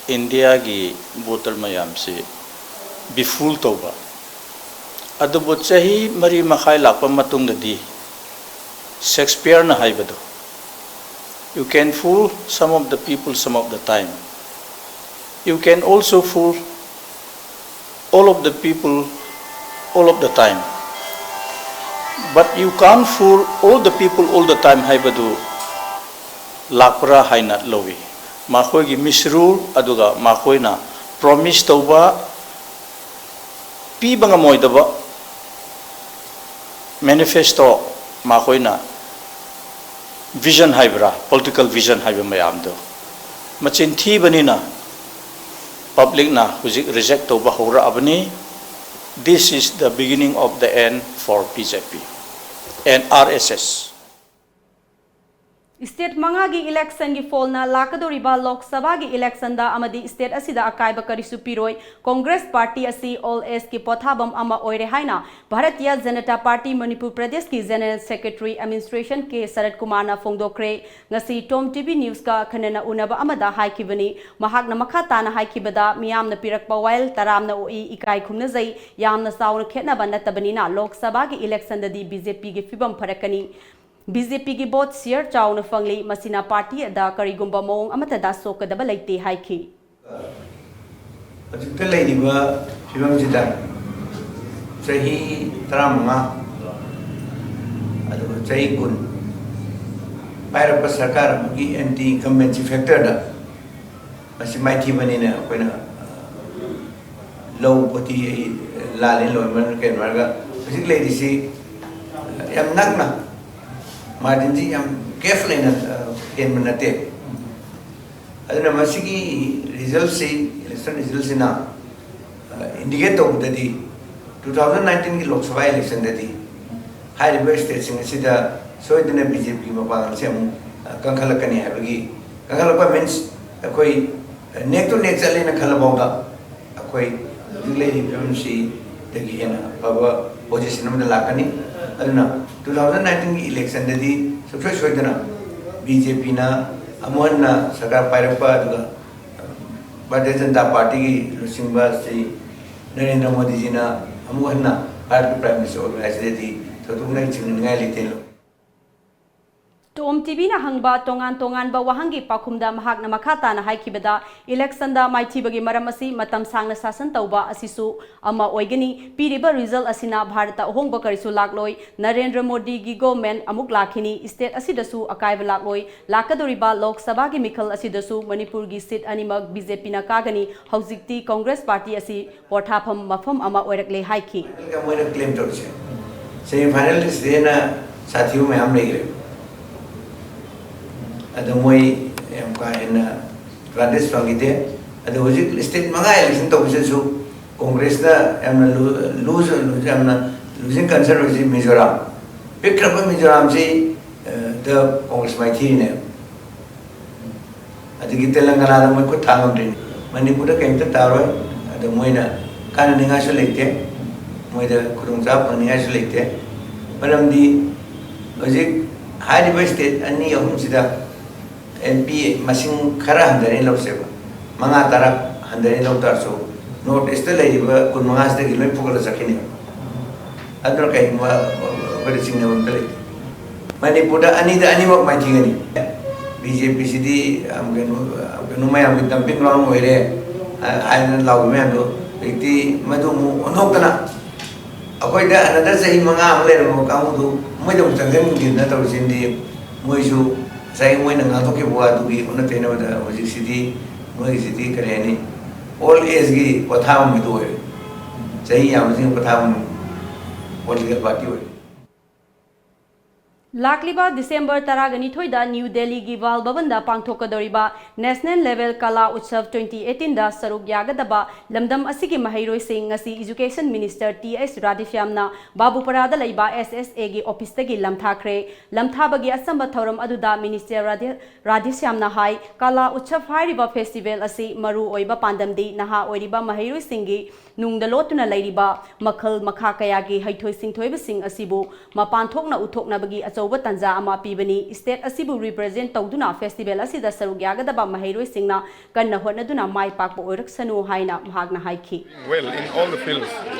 ꯏꯟꯗꯤꯌꯥꯒꯤ ꯚꯣꯇꯔ ꯃꯌꯥꯝꯁꯤ ꯕꯤꯐꯨꯜ ꯇꯧꯕ꯫ ꯑꯗꯨꯕꯨ ꯆꯍꯤ ꯃꯔꯤ ꯃꯈꯥꯏ ꯂꯥꯛꯄ ꯃꯇꯨꯡꯗꯗꯤ ꯁꯦꯛꯁꯄꯤꯌꯔꯅ ꯍꯥꯏꯕꯗꯣ, "You can fool some of the people some of the time. You can also fool all of the people all of the time. But you can't fool all the people all the time" ꯍꯥꯏꯕꯗꯨ ꯂꯥꯛꯄ꯭ꯔꯥ ꯍꯥꯏꯅ ꯂꯧꯏ꯫ ꯃꯈꯣꯏꯒꯤ ꯃꯤꯁꯔꯨꯜ ꯑꯗꯨꯒ ꯃꯈꯣꯏꯅ promise ꯇꯧꯕ, ꯄꯤꯕ ꯉꯝꯃꯣꯏꯗꯕ ꯃꯦꯅꯤꯐꯦꯁꯇꯣ ꯃꯈꯣꯏꯅ ꯚꯤꯖꯟ ꯍꯥꯏꯕ꯭ꯔꯥ, ꯄꯣꯂꯤꯇꯤꯀꯦꯜ ꯚꯤꯖꯟ ꯍꯥꯏꯕ ꯃꯌꯥꯝꯗꯣ ꯃꯆꯤꯟ ꯊꯤꯕꯅꯤꯅ ꯄꯕ꯭ꯂꯤꯛꯅ ꯍꯧꯖꯤꯛ ꯔꯤꯖꯦꯛ ꯇꯧꯕ ꯍꯧꯔꯛꯑꯕꯅꯤ꯫ This is the beginning of the end for B J P and R S S. State ꯃꯉꯥꯒꯤ ꯏꯂꯦꯛꯁꯟꯒꯤ ꯐꯣꯜꯅ ꯂꯥꯛꯀꯗꯧꯔꯤꯕ ꯂꯣꯛ ꯁꯚꯥꯒꯤ ꯏꯂꯦꯛꯁꯟꯗ ꯑꯃꯗꯤ ꯁ꯭ꯇꯦꯠ ꯑꯁꯤꯗ ꯑꯀꯥꯏꯕ ꯀꯔꯤꯁꯨ ꯄꯤꯔꯣꯏ꯫ ꯀꯣꯡꯒ꯭ꯔꯦꯁ ꯄꯥꯔꯇꯤ ꯑꯁꯤ ꯑꯣꯜ ꯑꯦꯖꯀꯤ ꯄꯣꯊꯥꯐꯝ ꯑꯃ ꯑꯣꯏꯔꯦ ꯍꯥꯏꯅ ꯚꯥꯔꯇꯤꯌꯥ ꯖꯅꯇꯥ ꯄꯥꯔꯇꯤ ꯃꯅꯤꯄꯨꯔ ꯄ꯭ꯔꯗꯦꯁꯀꯤ ꯖꯦꯅꯔꯦꯜ ꯁꯦꯀ꯭ꯔꯦꯇꯔꯤ ꯑꯦꯗꯃꯤꯅꯤꯁꯇ꯭ꯔꯦꯁꯟ ꯀꯦ ꯁꯔꯠ ꯀꯨꯃꯥꯔꯅ ꯐꯣꯡꯗꯣꯛꯈ꯭ꯔꯦ꯫ ꯉꯁꯤ ꯇꯣꯝ ꯇꯤꯚꯤ ꯅ꯭ꯌꯨꯁꯀ ꯑꯈꯟꯅꯅ ꯎꯅꯕ ꯑꯃꯗ ꯍꯥꯏꯈꯤꯕꯅꯤ꯫ ꯃꯍꯥꯛꯅ ꯃꯈꯥ ꯇꯥꯅ ꯍꯥꯏꯈꯤꯕꯗ, ꯃꯤꯌꯥꯝꯅ ꯄꯤꯔꯛꯄ ꯋꯥꯌꯦꯜ ꯇꯔꯥꯝꯅ ꯑꯣꯛꯏ, ꯏꯀꯥꯏ ꯈꯨꯝꯅꯖꯩ꯫ ꯌꯥꯝꯅ ꯆꯥꯎꯅ ꯈꯦꯠꯅꯕ ꯅꯠꯇꯕꯅꯤꯅ ꯂꯣꯛ ꯁꯚꯥꯒꯤ ꯏꯂꯦꯛꯁꯟꯗꯗꯤ ꯕꯤ ꯖꯦ ꯄꯤꯒꯤ ꯐꯤꯕꯝ ꯐꯔꯛꯀꯅꯤ꯫ ꯕꯤ ꯖꯦ ꯄꯤꯒꯤ ꯚꯣꯠ ꯁꯤꯌꯔ ꯆꯥꯎꯅ ꯐꯪꯂꯤ, ꯃꯁꯤꯅ ꯄꯥꯔꯇꯤ ꯑꯗ ꯀꯔꯤꯒꯨꯝꯕ ꯃꯑꯣꯡ ꯑꯃꯠꯇꯗ ꯁꯣꯛꯀꯗꯕ ꯂꯩꯇꯦ ꯍꯥꯏꯈꯤ꯫ ꯍꯧꯖꯤꯛꯇ ꯂꯩꯔꯤꯕ ꯐꯤꯕꯝꯁꯤꯗ ꯆꯍꯤ ꯇꯔꯥꯃꯉꯥ ꯑꯗꯨꯒ ꯆꯍꯤ ꯀꯨꯟ ꯄꯥꯏꯔꯛꯄ ꯁꯔꯀꯥꯔ ꯑꯃꯒꯤ ꯑꯦꯟꯇꯤ ꯏꯟꯀꯝꯕꯦꯟꯁꯤ ꯐꯦꯛꯇꯔꯗ ꯃꯁꯤ ꯃꯥꯏꯊꯤꯕꯅꯤꯅ ꯑꯩꯈꯣꯏꯅ ꯂꯧꯕꯗꯤ ꯑꯩ ꯂꯥꯜꯂꯦ ꯂꯣꯏꯃꯛ ꯀꯩꯅꯣ ꯍꯥꯏꯔꯒ ꯍꯧꯖꯤꯛ ꯂꯩꯔꯤꯁꯤ ꯌꯥꯝ ꯅꯛꯅ ꯃꯥꯔꯖꯤꯟꯁꯤ ꯌꯥꯝ ꯒꯦꯞ ꯂꯩꯅ ꯍꯦꯟꯕ ꯅꯠꯇꯦ꯫ ꯑꯗꯨꯅ ꯃꯁꯤꯒꯤ ꯔꯤꯖꯜꯁꯤ ꯏꯂꯦꯛꯁꯟ ꯔꯤꯖꯜꯁꯤꯅ ꯏꯟꯗꯤꯀꯦꯠ ꯇꯧꯕꯗꯗꯤ ꯇꯨ ꯊꯥꯎꯖꯟ ꯅꯥꯏꯟꯇꯤꯟꯒꯤ ꯂꯣꯛ ꯁꯚꯥ ꯏꯂꯦꯛꯁꯟꯗꯗꯤ ꯍꯥꯏꯔꯤꯕ ꯁ꯭ꯇꯦꯠꯁꯤꯡ ꯑꯁꯤꯗ ꯁꯣꯏꯗꯅ ꯕꯤ ꯖꯦ ꯄꯤꯒꯤ ꯃꯄꯥꯡꯒꯜꯁꯦ ꯑꯃꯨꯛ ꯀꯟꯈꯠꯂꯛꯀꯅꯤ ꯍꯥꯏꯕꯒꯤ, ꯀꯟꯈꯠꯂꯛꯄ ꯃꯤꯟꯁ ꯑꯩꯈꯣꯏ ꯅꯦꯛ ꯇꯨ ꯅꯦꯛ ꯆꯠꯂꯦꯅ ꯈꯜꯂꯐꯥꯎꯗ ꯑꯩꯈꯣꯏ ꯍꯧꯖꯤꯛ ꯂꯩꯔꯤꯕ ꯐꯤꯕꯝꯁꯤꯗꯒꯤ ꯍꯦꯟꯅ ꯑꯐꯕ ꯄꯣꯖꯤꯁꯟ ꯑꯃꯗ ꯂꯥꯛꯀꯅꯤ꯫ ꯑꯗꯨꯅ ꯇꯨ ꯊꯥꯎꯖꯟ ꯅꯥꯏꯟꯇꯤꯟꯒꯤ ꯏꯂꯦꯛꯁꯟꯗꯗꯤ ꯁꯨꯡꯁꯣꯏ ꯁꯣꯏꯗꯅ ꯕꯤ ꯖꯦ ꯄꯤꯅ ꯑꯃꯨꯛ ꯍꯟꯅ ꯁꯔꯀꯥꯔ ꯄꯥꯏꯔꯛꯄ ꯑꯗꯨꯒ ꯚꯥꯔꯇꯤꯌ ꯖꯅꯇꯥ ꯄꯥꯔꯇꯤꯒꯤ ꯂꯨꯆꯤꯡꯕ ꯁ꯭ꯔꯤ ꯅꯔꯦꯟꯗ꯭ꯔ ꯃꯣꯗꯤꯖꯤꯅ ꯑꯃꯨꯛ ꯍꯟꯅ ꯚꯥꯔꯠꯀꯤ ꯄ꯭ꯔꯥꯏꯝ ꯃꯤꯅꯤꯁꯇꯔ ꯑꯣꯏꯕ ꯍꯥꯏꯁꯤꯗꯗꯤ ꯊꯣꯏꯗꯣꯛꯅ ꯆꯤꯡꯅꯅꯤꯡꯉꯥꯏ ꯂꯩꯇꯦ꯫ ꯇꯣꯝ ꯇꯤꯚꯤꯅ ꯍꯪꯕ ꯇꯣꯉꯥꯟ ꯇꯣꯉꯥꯟꯕ ꯋꯥꯍꯪꯒꯤ ꯄꯥꯎꯈꯨꯝꯗ ꯃꯍꯥꯛꯅ ꯃꯈꯥ ꯇꯥꯅ ꯍꯥꯏꯈꯤꯕꯗ, ꯏꯂꯦꯛꯁꯟꯗ ꯃꯥꯏꯊꯤꯕꯒꯤ ꯃꯔꯝ ꯑꯁꯤ ꯃꯇꯝ ꯁꯥꯡꯅ ꯁꯥꯁꯟ ꯇꯧꯕ ꯑꯁꯤꯁꯨ ꯑꯃ ꯑꯣꯏꯒꯅꯤ꯫ ꯄꯤꯔꯤꯕ ꯔꯤꯖꯜ ꯑꯁꯤꯅ ꯚꯥꯔꯠꯇ ꯑꯍꯣꯡꯕ ꯀꯔꯤꯁꯨ ꯂꯥꯛꯂꯣꯏ꯫ ꯅꯔꯦꯟꯗ꯭ꯔ ꯃꯣꯗꯤꯒꯤ ꯒꯣꯚꯔꯟꯃꯦꯟꯠ ꯑꯃꯨꯛ ꯂꯥꯛꯈꯤꯅꯤ꯫ ꯁ꯭ꯇꯦꯠ ꯑꯁꯤꯗꯁꯨ ꯑꯀꯥꯏꯕ ꯂꯥꯛꯂꯣꯏ꯫ ꯂꯥꯛꯀꯗꯧꯔꯤꯕ ꯂꯣꯛ ꯁꯚꯥꯒꯤ ꯃꯤꯈꯜ ꯑꯁꯤꯗꯁꯨ ꯃꯅꯤꯄꯨꯔꯒꯤ ꯁꯤꯠ ꯑꯅꯤꯃꯛ ꯕꯤ ꯖꯦ ꯄꯤꯅ ꯀꯥꯒꯅꯤ꯫ ꯍꯧꯖꯤꯛꯇꯤ ꯀꯣꯡꯒ꯭ꯔꯦꯁ ꯄꯥꯔꯇꯤ ꯑꯁꯤ ꯄꯣꯊꯥꯐꯝ ꯃꯐꯝ ꯑꯃ ꯑꯣꯏꯔꯛꯂꯦ ꯍꯥꯏꯈꯤ꯫ ꯃꯣꯏꯅ ꯀ꯭ꯂꯦꯝ ꯇꯧꯔꯤꯁꯦ ꯁꯦꯃꯤ ꯐꯥꯏꯅꯦꯜꯁꯤꯗ ꯍꯦꯟꯅ ꯁꯥꯊꯤꯕ ꯃꯌꯥꯝ ꯂꯩꯈ꯭ꯔꯦ꯫ ꯑꯗꯣ ꯃꯣꯏ ꯌꯥꯝ ꯀꯥ ꯍꯦꯟꯅ ꯑꯦꯗꯚꯥꯟꯇꯦꯖ ꯐꯪꯈꯤꯗꯦ꯫ ꯑꯗꯣ ꯍꯧꯖꯤꯛ ꯁ꯭ꯇꯦꯠ ꯃꯉꯥ ꯏꯂꯦꯛꯁꯟ ꯇꯧꯕꯁꯤꯁꯨ ꯀꯣꯡꯒ꯭ꯔꯦꯁꯇ ꯌꯥꯝꯅ ꯂꯨ-, ꯂꯨꯖ-, ꯂꯨꯖ-, ꯌꯥꯝꯅ ꯂꯨꯖꯤꯡ ꯀꯟꯁꯔꯟ ꯑꯣꯏꯁꯤ ꯃꯤꯖꯣꯔꯥꯝ꯫ ꯄꯤꯛꯈ꯭ꯔꯕ ꯃꯤꯖꯣꯔꯥꯝꯁꯤ, ꯑ, ꯗ ꯀꯣꯡꯒ꯭ꯔꯦꯁ ꯃꯥꯏꯊꯤꯔꯤꯅꯦ꯫ ꯑꯗꯒꯤ ꯇꯦꯂꯪꯒꯅꯥꯗ ꯃꯣꯏ ꯈꯨꯠ ꯊꯥ ꯉꯝꯗ꯭ꯔꯤꯅꯤ꯫ ꯃꯅꯤꯄꯨꯔꯗ ꯀꯔꯤꯝꯇ ꯇꯥꯔꯣꯏ꯫ ꯑꯗꯣ ꯃꯣꯏꯅ ꯀꯥꯟꯅꯅꯤꯡꯉꯥꯏꯁꯨ ꯂꯩꯇꯦ, ꯃꯣꯏꯗ ꯈꯨꯗꯣꯡꯆꯥꯕ ꯐꯪꯅꯤꯡꯉꯥꯏꯁꯨ ꯂꯩꯇꯦ꯫ ꯃꯔꯝꯗꯤ ꯍꯧꯖꯤꯛ ꯍꯥꯏꯔꯤꯕ ꯁ꯭ꯇꯦꯠ ꯑꯅꯤ ꯑꯍꯨꯝꯁꯤꯗ ꯑꯦꯝ ꯄꯤ ꯃꯁꯤꯡ ꯈꯔ ꯍꯟꯊꯔꯦꯅ ꯂꯧꯁꯦꯕ, ꯃꯉꯥ ꯇꯔꯥ ꯍꯟꯊꯔꯦꯅ ꯂꯧ ꯇꯥꯔꯁꯨ, ꯅꯣꯔꯠ ꯏꯁꯇ ꯂꯩꯔꯤꯕ ꯀꯨꯟ ꯃꯉꯥꯁꯤꯗꯒꯤ ꯂꯣꯏ ꯐꯨꯒꯠꯂ ꯆꯠꯈꯤꯅꯦꯕ꯫ ꯑꯗꯨꯅ ꯀꯩꯒꯨꯝꯕ ꯑꯩꯈꯣꯏꯗ ꯆꯤꯡꯅꯕ ꯑꯝꯇ ꯂꯩꯇꯦ꯫ ꯃꯅꯤꯄꯨꯔꯗ ꯑꯅꯤꯗ ꯑꯅꯤꯃꯛ ꯃꯥꯏꯊꯤꯒꯅꯤ꯫ ꯕꯤ ꯖꯦ ꯄꯤꯁꯤꯗꯤ, ꯑ, ꯀꯩꯅꯣ, ꯀꯩꯅꯣ ꯃꯌꯥꯝꯒꯤ dumping ground ꯑꯣꯏꯔꯦ, ꯑ, ꯍꯥꯏꯗꯅ ꯂꯥꯎꯕ ꯃꯌꯥꯝꯗꯣ ꯍꯧꯖꯤꯛꯇꯤ ꯃꯗꯨ ꯑꯃꯨꯛ ꯑꯣꯟꯊꯣꯛꯇꯅ ꯑꯩꯈꯣꯏꯗ another ꯆꯍꯤ ꯃꯉꯥ ꯑꯃ ꯂꯩꯔꯝꯕ ꯀꯥꯡꯕꯨꯗꯨ ꯃꯣꯏꯗ ꯑꯃꯨꯛ ꯆꯪꯁꯤꯟꯈꯤꯗꯅ ꯇꯧꯔꯤꯁꯤꯗꯤ, ꯃꯣꯏꯁꯨ ꯉꯁꯥꯏ ꯃꯣꯏꯅ ꯉꯥꯡꯊꯣꯛꯈꯤꯕ ꯋꯥꯗꯨꯒꯤ ꯑꯣꯟꯅ ꯇꯩꯅꯕꯗ ꯍꯧꯖꯤꯛꯁꯤꯗꯤ ꯃꯣꯏꯒꯤꯁꯤꯗꯤ ꯀꯔꯤ ꯍꯥꯏꯅꯤ, old age ꯀꯤ ꯄꯣꯊꯥꯐꯝ ꯍꯥꯏꯗꯨ ꯑꯣꯏꯔꯦ꯫ ꯆꯍꯤ ꯌꯥꯝꯕꯁꯤꯡꯒꯤ ꯄꯣꯊꯥꯐꯝ political party ꯑꯣꯏꯔꯦ꯫ ꯂꯥꯛꯂꯤꯕ ꯗꯤꯁꯦꯝꯕꯔ ꯇꯔꯥꯒ ꯅꯤꯊꯣꯏꯗ ꯅ꯭ꯌꯨ ꯗꯦꯜꯂꯤꯒꯤ ꯕꯥꯜ ꯚꯕꯟꯗ ꯄꯥꯡꯊꯣꯛꯀꯗꯧꯔꯤꯕ National Level Kala Utsav twenty eighteen ꯗ ꯁꯔꯨꯛ ꯌꯥꯒꯗꯕ ꯂꯝꯗꯝ ꯑꯁꯤꯒꯤ ꯃꯍꯩꯔꯣꯏꯁꯤꯡ ꯉꯁꯤ Education Minister ꯇꯤ ꯑꯩꯆ ꯔꯥꯙꯦꯁ꯭ꯌꯥꯝꯅ ꯕꯥꯕꯨꯄꯔꯥꯗ ꯂꯩꯕ ꯑꯦꯁ ꯑꯦꯁ ꯑꯦꯒꯤ ꯑꯣꯐꯤꯁꯇꯒꯤ ꯂꯝꯊꯥꯈ꯭ꯔꯦ꯫ ꯂꯝꯊꯥꯕꯒꯤ ꯑꯆꯝꯕ ꯊꯧꯔꯝ ꯑꯗꯨꯗ Minister ꯔꯥꯙꯦ-, ꯔꯥꯙꯦꯁ꯭ꯌꯥꯝꯅ ꯍꯥꯏ, ꯀꯥꯂꯥ ꯎꯠꯁꯕ ꯍꯥꯏꯔꯤꯕ festival ꯑꯁꯤ ꯃꯔꯨ ꯑꯣꯏꯕ ꯄꯥꯟꯗꯝꯗꯤ ꯅꯍꯥ ꯑꯣꯏꯔꯤꯕ ꯃꯍꯩꯔꯣꯏꯁꯤꯡꯒꯤ ꯅꯨꯡꯗ ꯂꯣꯠꯇꯨꯅ ꯂꯩꯔꯤꯕ ꯃꯈꯜ ꯃꯈꯥ ꯀꯌꯥꯒꯤ ꯍꯩꯊꯣꯏ ꯁꯤꯡꯊꯣꯏꯕꯁꯤꯡ ꯑꯁꯤꯕꯨ ꯃꯄꯥꯟ ꯊꯣꯛꯅ ꯎꯠꯊꯣꯛꯅꯕꯒꯤ ꯑꯆꯧꯕ ꯇꯥꯟꯖꯥ ꯑꯃ ꯄꯤꯕꯅꯤ꯫ State ꯑꯁꯤꯕꯨ represent ꯇꯧꯗꯨꯅ festival ꯑꯁꯤꯗ ꯁꯔꯨꯛ ꯌꯥꯒꯗꯕ ꯃꯍꯩꯔꯣꯏꯁꯤꯡꯅ ꯀꯟꯅ ꯍꯣꯠꯅꯗꯨꯅ ꯃꯥꯏ ꯄꯥꯛꯄ ꯑꯣꯏꯔꯛꯁꯅꯨ ꯍꯥꯏꯅ ꯃꯍꯥꯛꯅ ꯍꯥꯏꯈꯤ꯫ Well in all the fields,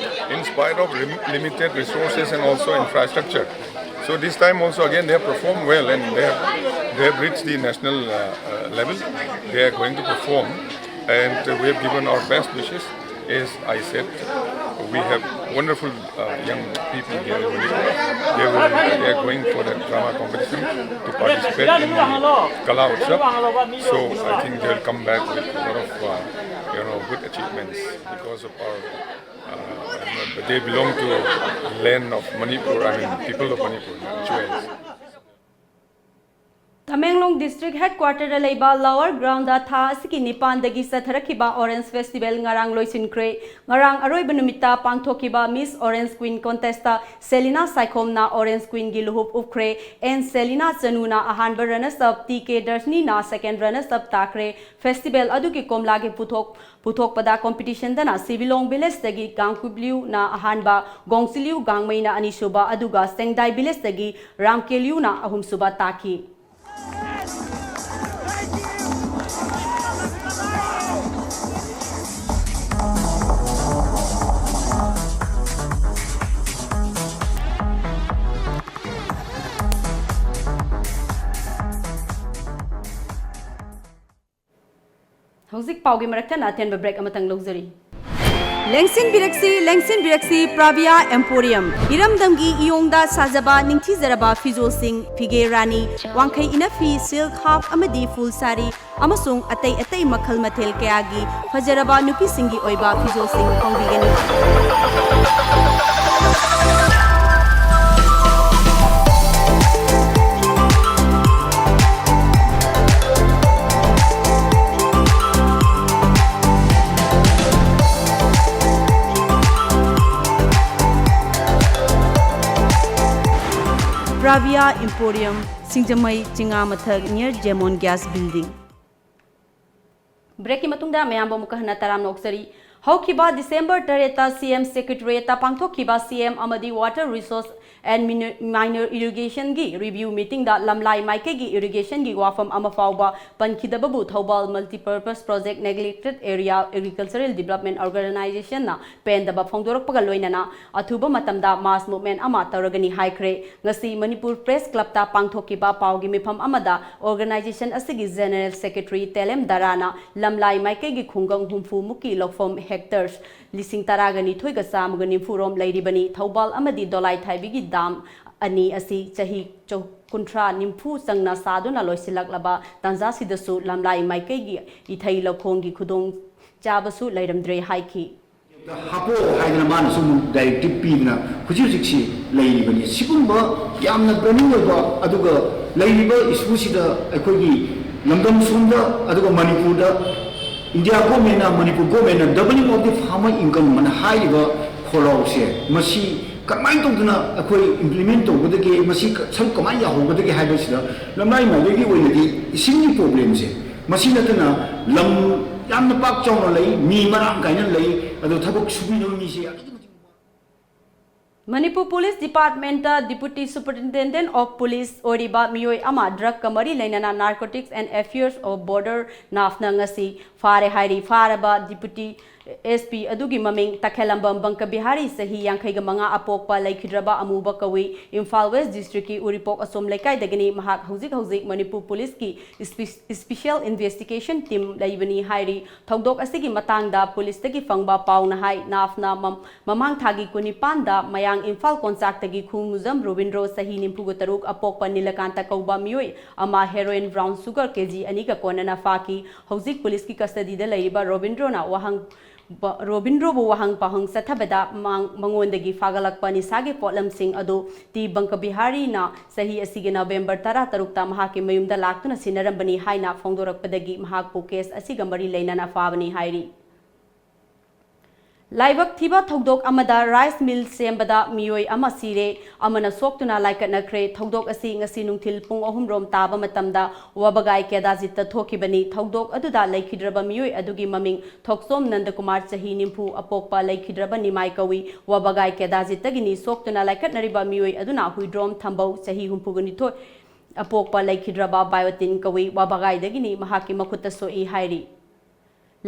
in spite of lim- limited resources and also infrastructure. So this time also again they have performed well and they have, they have reached the national uh, uh, level. They are going to perform and uh, we have given our best wishes. As I said, we have wonderful uh, young people here in Manipur. They, will, they are going for the drama competition to participate in the Kala Utsav. So I think they will come back with a lot of uh, you know, good achievements because of our uh, they belong to land of Manipur, I mean people of Manipur, Chuays. Tamenglong district headquarter ꯗ ꯂꯩꯕ Lower Ground ꯗ ꯊꯥ ꯑꯁꯤꯒꯤ ꯅꯤꯄꯥꯟꯗꯒꯤ ꯆꯠꯊꯔꯛꯈꯤꯕ Orange Festival ꯉꯔꯥꯡ ꯂꯣꯏꯁꯤꯟꯈ꯭ꯔꯦ꯫ ꯉꯔꯥꯡ ꯑꯔꯣꯏꯕ ꯅꯨꯃꯤꯠꯇ ꯄꯥꯡꯊꯣꯛꯈꯤꯕ Miss Orange Queen contest ꯇ ꯁꯦꯂꯤꯅꯥ ꯁꯥꯏꯈꯣꯝꯅ Orange Queen ꯒꯤ ꯂꯨꯍꯨꯞ ꯎꯞꯈ꯭ꯔꯦ꯫ ꯑꯦꯟ ꯁꯦꯂꯤꯅꯥ ꯆꯅꯨꯅ ꯑꯍꯥꯟꯕ runners up, ꯇꯤ ꯀꯦ ꯗꯔꯁꯅꯤꯅ second runners up ꯇꯥꯈ꯭ꯔꯦ꯫ Festival ꯑꯗꯨꯒꯤ ꯀꯣꯝꯂꯥꯒꯤ ꯄꯨꯊꯣꯛ ꯄꯨꯊꯣꯛꯄꯗ competition ꯗꯅ ꯁꯤꯕꯤꯂꯣꯡ village ꯇꯒꯤ ꯒꯥꯡꯀꯨꯞꯂꯤꯎꯅ ꯑꯍꯥꯟꯕ, ꯒꯣꯡꯆꯤꯂꯤꯎ ꯒꯥꯡꯃꯩꯅ ꯑꯅꯤꯁꯨꯕ, ꯑꯗꯨꯒ ꯁꯦꯡꯗꯥꯏ village ꯇꯒꯤ ꯔꯥꯝꯀꯦꯂꯤꯎꯅ ꯑꯍꯨꯝꯁꯨꯕ ꯇꯥꯈꯤ꯫ ꯍꯧꯖꯤꯛ ꯄꯥꯎꯒꯤ ꯃꯔꯛꯇꯅ ꯑꯇꯦꯟꯕ break ꯑꯃꯇꯪ ꯂꯧꯖꯔꯤ꯫ ꯂꯦꯡꯁꯤꯟꯕꯤꯔꯛꯁꯤ, ꯂꯦꯡꯁꯤꯟꯕꯤꯔꯛꯁꯤ, Pravia Emporium꯫ ꯏꯔꯝꯗꯝꯒꯤ ꯏꯌꯣꯡꯗ ꯁꯥꯖꯕ ꯅꯤꯡꯊꯤꯖꯔꯕ ꯐꯤꯖꯣꯜꯁꯤꯡ, ꯐꯤꯒꯦ ꯔꯥꯅꯤ, ꯋꯥꯡꯈꯩ ꯏꯅꯐꯤ, silk half ꯑꯃꯗꯤ full ꯁꯥꯔꯤ, ꯑꯃꯁꯨꯡ ꯑꯇꯩ ꯑꯇꯩ ꯃꯈꯜ ꯃꯊꯦꯜ ꯀꯌꯥꯒꯤ ꯐꯖꯔꯕ ꯅꯨꯄꯤꯁꯤꯡꯒꯤ ꯑꯣꯏꯕ ꯐꯤꯖꯣꯜꯁꯤꯡ ꯐꯪꯕꯤꯒꯅꯤ꯫ Pravia Emporium, ꯁꯤꯡꯖꯃꯩ, ꯆꯤꯉꯥꯃꯊꯛ, near Jemon Gas Building꯫ Break ꯀꯤ ꯃꯇꯨꯡꯗ ꯃꯌꯥꯝꯕꯨ ꯑꯃꯨꯛꯀ ꯍꯟꯅ ꯇꯔꯥꯝꯅ ꯑꯣꯛꯆꯔꯤ꯫ ꯍꯧꯈꯤꯕ December ꯇꯔꯦꯠꯇ C M Secretariat ꯇ ꯄꯥꯡꯊꯣꯛꯈꯤꯕ C M ꯑꯃꯗꯤ Water Resource and Miner-, Minor Irrigation ꯒꯤ review meeting ꯗ ꯂꯝꯂꯥꯏ ꯃꯥꯏꯀꯩꯒꯤ irrigation ꯒꯤ ꯋꯥꯐꯝ ꯑꯃ ꯐꯥꯎꯕ ꯄꯟꯈꯤꯗꯕꯕꯨ Thoubal Multipurpose Project Neglected Area Agricultural Development Organization ꯅ ꯄꯦꯟꯗꯕ ꯐꯣꯡꯗꯣꯔꯛꯄꯒ ꯂꯣꯏꯅꯅ ꯑꯊꯨꯕ ꯃꯇꯝꯗ mass movement ꯑꯃ ꯇꯧꯔꯒꯅꯤ ꯍꯥꯏꯈ꯭ꯔꯦ꯫ ꯉꯁꯤ ꯃꯅꯤꯄꯨꯔ Press Club ꯇ ꯄꯥꯡꯊꯣꯛꯈꯤꯕ ꯄꯥꯎꯒꯤ ꯃꯤꯐꯝ ꯑꯃꯗ organization ꯑꯁꯤꯒꯤ General Secretary ꯇꯦꯂꯦꯝ ꯗꯔꯥꯅ ꯂꯝꯂꯥꯏ ꯃꯥꯏꯀꯩꯒꯤ ꯈꯨꯡꯒꯪ ꯍꯨꯝꯐꯨ ꯃꯨꯛꯀꯤ ꯂꯧꯐꯝ hectares ꯂꯤꯁꯤꯡ ꯇꯔꯥꯒ ꯅꯤꯊꯣꯏꯒ ꯆꯥꯝꯃꯒ ꯅꯤꯐꯨ ꯔꯣꯝ ꯂꯩꯔꯤꯕꯅꯤ꯫ ꯊꯧꯕꯥꯜ ꯑꯃꯗꯤ ꯗꯣꯂꯥꯏꯊꯥꯏꯕꯤꯒꯤ dam ꯑꯅꯤ ꯑꯁꯤ ꯆꯍꯤ ꯆꯧ-, ꯀꯨꯟꯊ꯭ꯔꯥ ꯅꯤꯐꯨ ꯆꯪꯅ ꯁꯥꯗꯨꯅ ꯂꯣꯏꯁꯤꯜꯂꯛꯂꯕ ꯇꯥꯟꯖꯥꯁꯤꯗꯁꯨ ꯂꯝꯂꯥꯏ ꯃꯥꯏꯀꯩꯒꯤ ꯏꯊꯩ ꯂꯧꯈꯣꯡꯒꯤ ꯈꯨꯗꯣꯡ ꯆꯥꯕꯁꯨ ꯂꯩꯔꯝꯗ꯭ꯔꯦ ꯍꯥꯏꯈꯤ꯫ ꯍꯥꯞꯄꯣ ꯍꯥꯏꯗꯅ ꯃꯥꯅꯁꯨ ꯑꯃꯨꯛ ꯗꯥꯏꯔꯦꯛꯇꯤꯞ ꯄꯤꯗꯅ ꯍꯧꯖꯤꯛ ꯍꯧꯖꯤꯛꯁꯤ ꯂꯩꯔꯤꯕꯅꯤ꯫ ꯁꯤꯒꯨꯝꯕ ꯌꯥꯝꯅ ꯕꯔꯅꯤꯡ ꯑꯣꯏꯕ, ꯑꯗꯨꯒ ꯂꯩꯔꯤꯕ ꯏꯁꯨꯁꯤꯗ ꯑꯩꯈꯣꯏꯒꯤ ꯂꯝꯗꯝ ꯁꯣꯝꯗ, ꯑꯗꯨꯒ ꯃꯅꯤꯄꯨꯔꯗ ꯏꯟꯗꯤꯌꯥ ꯒꯣꯔꯃꯦꯟꯅ, ꯃꯅꯤꯄꯨꯔ ꯒꯣꯔꯃꯦꯟꯅ doubling of the farmer income ꯑꯅ ꯍꯥꯏꯔꯤꯕ ꯈꯣꯜꯂꯥꯎꯁꯦ, ꯃꯁꯤ ꯀꯃꯥꯏꯅ ꯇꯧꯗꯅ ꯑꯩꯈꯣꯏ ꯏꯝꯄ꯭ꯂꯤꯃꯦꯟ ꯇꯧꯒꯗꯒꯦ, ꯃꯁꯤ ꯁꯔꯨꯛ ꯀꯃꯥꯏꯅ ꯌꯥꯍꯧꯒꯗꯒꯦ ꯍꯥꯏꯕꯁꯤꯗ ꯂꯝꯂꯥꯏ ꯃꯥꯏꯀꯩꯒꯤ ꯑꯣꯏꯅꯗꯤ ꯏꯁꯤꯡꯒꯤ ꯄ꯭ꯔꯣꯕ꯭ꯂꯦꯝꯁꯦ, ꯃꯁꯤ ꯅꯠꯇꯅ ꯂꯝ ꯌꯥꯝꯅ ꯄꯥꯛ ꯆꯥꯎꯅ ꯂꯩ, ꯃꯤ ꯃꯔꯥꯡ ꯀꯥꯏꯅ ꯂꯩ, ꯑꯗꯣ ꯊꯕꯛ ꯁꯨꯕꯤꯅꯕ ꯃꯤꯁꯦ ꯑꯗꯨꯛꯀꯤ ꯃꯇꯤꯛ Manipur police department Deputy Superintendent of Police ꯑꯣꯏꯔꯤꯕ ꯃꯤꯑꯣꯏ ꯑꯃ ꯗ꯭ꯔꯒꯀ ꯃꯔꯤ ꯂꯩꯅꯅ Narcotics and Affairs of Border, NAFNA, ꯉꯁꯤ ꯐꯥꯔꯦ ꯍꯥꯏꯔꯤ꯫ ꯐꯥꯔꯕ ꯗꯤꯄꯨꯇꯤ ꯑꯦꯁ ꯄꯤ ꯑꯗꯨꯒꯤ ꯃꯃꯤꯡ ꯇꯈꯦꯂꯝꯕꯝ ꯕꯪꯀ ꯕꯤꯍꯥꯔꯤ, ꯆꯍꯤ ꯌꯥꯡꯈꯩꯒ ꯃꯉꯥ, ꯑꯄꯣꯛꯄ ꯂꯩꯈꯤꯗ꯭ꯔꯕ ꯑꯃꯨꯕ ꯀꯧꯏ꯫ ꯏꯝꯐꯥꯜ ꯋꯦꯁ ꯗꯤꯁꯇ꯭ꯔꯤꯛꯀꯤ ꯎꯔꯤꯄꯣꯛ ꯑꯁꯣꯝ ꯂꯩꯀꯥꯏꯗꯒꯤꯅꯤ꯫ ꯃꯍꯥꯛ ꯍꯧꯖꯤꯛ ꯍꯧꯖꯤꯛ ꯃꯅꯤꯄꯨꯔ ꯄꯨꯂꯤꯁꯀꯤ ꯏꯁꯄꯤ-, ꯏꯁꯄꯤꯁꯤꯌꯦꯜ ꯏꯟꯚꯦꯁꯇꯤꯒꯦꯁꯟ ꯇꯤꯝ ꯂꯩꯕꯅꯤ ꯍꯥꯏꯔꯤ꯫ ꯊꯧꯗꯣꯛ ꯑꯁꯤꯒꯤ ꯃꯇꯥꯡꯗ ꯄꯨꯂꯤꯁꯇꯒꯤ ꯐꯪꯕ ꯄꯥꯎꯅ ꯍꯥꯏ, ꯅꯥꯐꯅ ꯃꯝ-, ꯃꯃꯥꯡ ꯊꯥꯒꯤ ꯀꯨꯟꯅꯤꯄꯥꯟꯗ ꯃꯌꯥꯡ ꯏꯝꯐꯥꯜ ꯀꯣꯟꯆꯥꯛꯇꯒꯤ ꯈꯨꯃꯨꯖꯝ ꯔꯣꯕꯤꯟꯗ꯭ꯔꯣ, ꯆꯍꯤ ꯅꯤꯐꯨꯒ ꯇꯔꯨꯛ, ꯑꯄꯣꯛꯄ ꯅꯤꯂꯀꯥꯟꯇ ꯀꯧꯕ ꯃꯤꯑꯣꯏ ꯑꯃ heroin brown sugar ꯀꯦꯖꯤ ꯑꯅꯤꯒ ꯀꯣꯟꯅꯅ ꯐꯥꯈꯤ꯫ ꯍꯧꯖꯤꯛ ꯄꯨꯂꯤꯁꯀꯤ ꯀꯁꯇꯗꯤꯗ ꯂꯩꯔꯤꯕ ꯔꯣꯕꯤꯟꯗ꯭ꯔꯣꯅ ꯋꯥꯍꯪ ꯕ-, ꯔꯣꯕꯤꯟꯗ꯭ꯔꯣꯕꯨ ꯋꯥꯍꯪ ꯄꯥꯎꯍꯪ ꯆꯠꯊꯕꯗ ꯃꯥꯡ-, ꯃꯉꯣꯟꯗꯒꯤ ꯐꯥꯒꯠꯂꯛꯄ ꯅꯤꯁꯥꯒꯤ ꯄꯣꯠꯂꯝꯁꯤꯡ ꯑꯗꯨ ꯇꯤ ꯕꯪꯀꯕꯤꯍꯥꯔꯤꯅ ꯆꯍꯤ ꯑꯁꯤꯒꯤ ꯅꯕꯦꯝꯕꯔ ꯇꯔꯥꯇꯔꯨꯛꯇ ꯃꯍꯥꯛꯀꯤ ꯃꯌꯨꯝꯗ ꯂꯥꯛꯇꯨꯅ ꯁꯤꯟꯅꯔꯝꯕꯅꯤ ꯍꯥꯏꯅ ꯐꯣꯡꯗꯣꯔꯛꯄꯗꯒꯤ ꯃꯍꯥꯛꯄꯨ ꯀꯦꯁ ꯑꯁꯤꯒ ꯃꯔꯤ ꯂꯩꯅꯅ ꯐꯥꯕꯅꯤ ꯍꯥꯏꯔꯤ꯫ ꯂꯥꯏꯕꯛ ꯊꯤꯕ ꯊꯧꯗꯣꯛ ꯑꯃꯗ rice mill ꯁꯦꯝꯕꯗ ꯃꯤꯑꯣꯏ ꯑꯃ ꯁꯤꯔꯦ, ꯑꯃꯅ ꯁꯣꯛꯇꯨꯅ ꯂꯥꯏꯀꯠꯅꯈ꯭ꯔꯦ꯫ ꯊꯧꯗꯣꯛ ꯑꯁꯤ ꯉꯁꯤ ꯅꯨꯡꯊꯤꯜ ꯄꯨꯡ ꯑꯍꯨꯝ ꯔꯣꯝ ꯇꯥꯕ ꯃꯇꯝꯗ ꯋꯥꯕꯒꯥꯏ ꯀꯦꯗꯥꯖꯤꯠꯇ ꯊꯣꯛꯈꯤꯕꯅꯤ꯫ ꯊꯧꯗꯣꯛ ꯑꯗꯨꯗ ꯂꯩꯈꯤꯗ꯭ꯔꯕ ꯃꯤꯑꯣꯏ ꯑꯗꯨꯒꯤ ꯃꯃꯤꯡ ꯊꯣꯛꯆꯣꯝ ꯅꯟꯗꯀꯨꯃꯥꯔ, ꯆꯍꯤ ꯅꯤꯐꯨ, ꯑꯄꯣꯛꯄ ꯂꯩꯈꯤꯗ꯭ꯔꯕ ꯅꯤꯃꯥꯏ ꯀꯧꯏ꯫ ꯋꯥꯕꯒꯥꯏ ꯀꯦꯗꯥꯖꯤꯠꯇꯒꯤꯅꯤ꯫ ꯁꯣꯛꯇꯨꯅ ꯂꯥꯏꯀꯠꯅꯔꯤꯕ ꯃꯤꯑꯣꯏ ꯑꯗꯨꯅ ꯍꯨꯏꯗ꯭ꯔꯣꯝ ꯊꯝꯕꯧ, ꯆꯍꯤ ꯍꯨꯝꯐꯨꯒ ꯅꯤꯊꯣꯏ, ꯑꯄꯣꯛꯄ ꯂꯩꯈꯤꯗ꯭ꯔꯕ ꯕꯥꯏꯑꯣꯇꯤꯟ ꯀꯧꯏ꯫ ꯋꯥꯕꯒꯥꯏꯗꯒꯤꯅꯤ꯫ ꯃꯍꯥꯛꯀꯤ ꯃꯈꯨꯠꯇ ꯁꯣꯛꯏ ꯍꯥꯏꯔꯤ꯫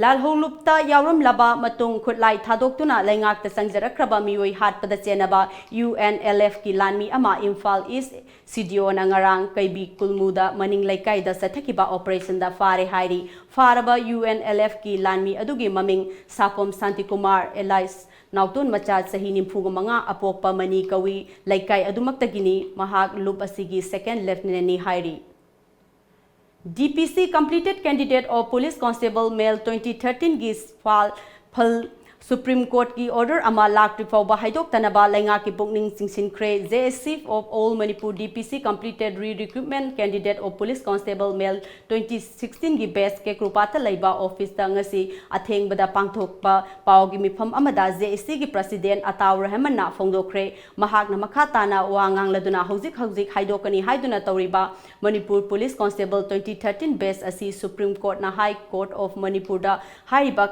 ꯂꯥꯜꯍꯧꯂꯨꯞꯇ ꯌꯥꯎꯔꯝꯂꯕ ꯃꯇꯨꯡ ꯈꯨꯠꯂꯥꯏ ꯊꯥꯗꯣꯛꯇꯨꯅ ꯂꯩꯉꯥꯛꯇ ꯆꯪꯖꯔꯛꯈ꯭ꯔꯕ ꯃꯤꯑꯣꯏ ꯍꯥꯠꯄꯗ ꯆꯦꯟꯅꯕ ꯌꯨ ꯑꯦꯟ ꯑꯦꯜ ꯑꯦꯐꯀꯤ ꯂꯥꯟꯃꯤ ꯑꯃ ꯏꯝꯐꯥꯜ ꯏꯁ ꯁꯤ ꯗꯤ ꯑꯣꯅ ꯉꯔꯥꯡ ꯀꯩꯕꯤ ꯀꯨꯜꯃꯨꯗ ꯃꯅꯤꯡ ꯂꯩꯀꯥꯏꯗ ꯆꯠꯊꯈꯤꯕ ꯑꯣꯄꯔꯦꯁꯟꯗ ꯐꯥꯔꯦ ꯍꯥꯏꯔꯤ꯫ ꯐꯥꯔꯕ ꯌꯨ ꯑꯦꯟ ꯑꯦꯜ ꯑꯦꯐꯀꯤ ꯂꯥꯟꯃꯤ ꯑꯗꯨꯒꯤ ꯃꯃꯤꯡ ꯁꯥꯄꯣꯝ ꯁꯥꯟꯇꯤꯀꯨꯃꯥꯔ alias ꯅꯥꯎꯇꯣꯟ ꯃꯆꯥ, ꯆꯍꯤ ꯅꯤꯐꯨꯒ ꯃꯉꯥ, ꯑꯄꯣꯛꯄ ꯃꯅꯤ ꯀꯧꯏ꯫ ꯂꯩꯀꯥꯏ ꯑꯗꯨꯃꯛꯇꯒꯤꯅꯤ꯫ ꯃꯍꯥꯛ ꯂꯨꯞ ꯑꯁꯤꯒꯤ second lieutenantꯅꯤ ꯍꯥꯏꯔꯤ꯫ D P C completed candidate of police constable male twenty thirteen ꯒꯤ ꯐꯥꯜ ꯐꯜ Supreme Courtꯀꯤ order ꯑꯃ ꯂꯥꯛꯇ꯭ꯔꯤ ꯐꯥꯎꯕ ꯍꯥꯏꯗꯣꯛꯇꯅꯕ ꯂꯩꯉꯥꯛꯀꯤ ꯄꯨꯛꯅꯤꯡ ꯆꯤꯡꯁꯤꯟꯈ꯭ꯔꯦ꯫ J S C of All Manipur D P C Completed Re-Recruitment Candidate of Police Constable Male twenty sixteenꯒꯤ batch ꯀꯦꯀ꯭ꯔꯨꯄꯥꯠꯇ ꯂꯩꯕ officeꯇ ꯉꯁꯤ ꯑꯊꯦꯡꯕꯗ ꯄꯥꯡꯊꯣꯛꯄ ꯄꯥꯎꯒꯤ ꯃꯤꯐꯝ ꯑꯃꯗ J S Cꯒꯤ president ꯑꯇꯥꯎ ꯔꯍꯃꯟꯅ ꯐꯣꯡꯗꯣꯛꯈ꯭ꯔꯦ꯫ ꯃꯍꯥꯛꯅ ꯃꯈꯥ ꯇꯥꯅ ꯋꯥ ꯉꯥꯡꯂꯗꯨꯅ ꯍꯧꯖꯤꯛ ꯍꯧꯖꯤꯛ ꯍꯥꯏꯗꯣꯛꯀꯅꯤ ꯍꯥꯏꯗꯨꯅ ꯇꯧꯔꯤꯕ Manipur Police Constable twenty thirteen batch ꯑꯁꯤ Supreme Courtꯅ High Court of Manipurꯗ ꯍꯥꯏꯔꯤꯕ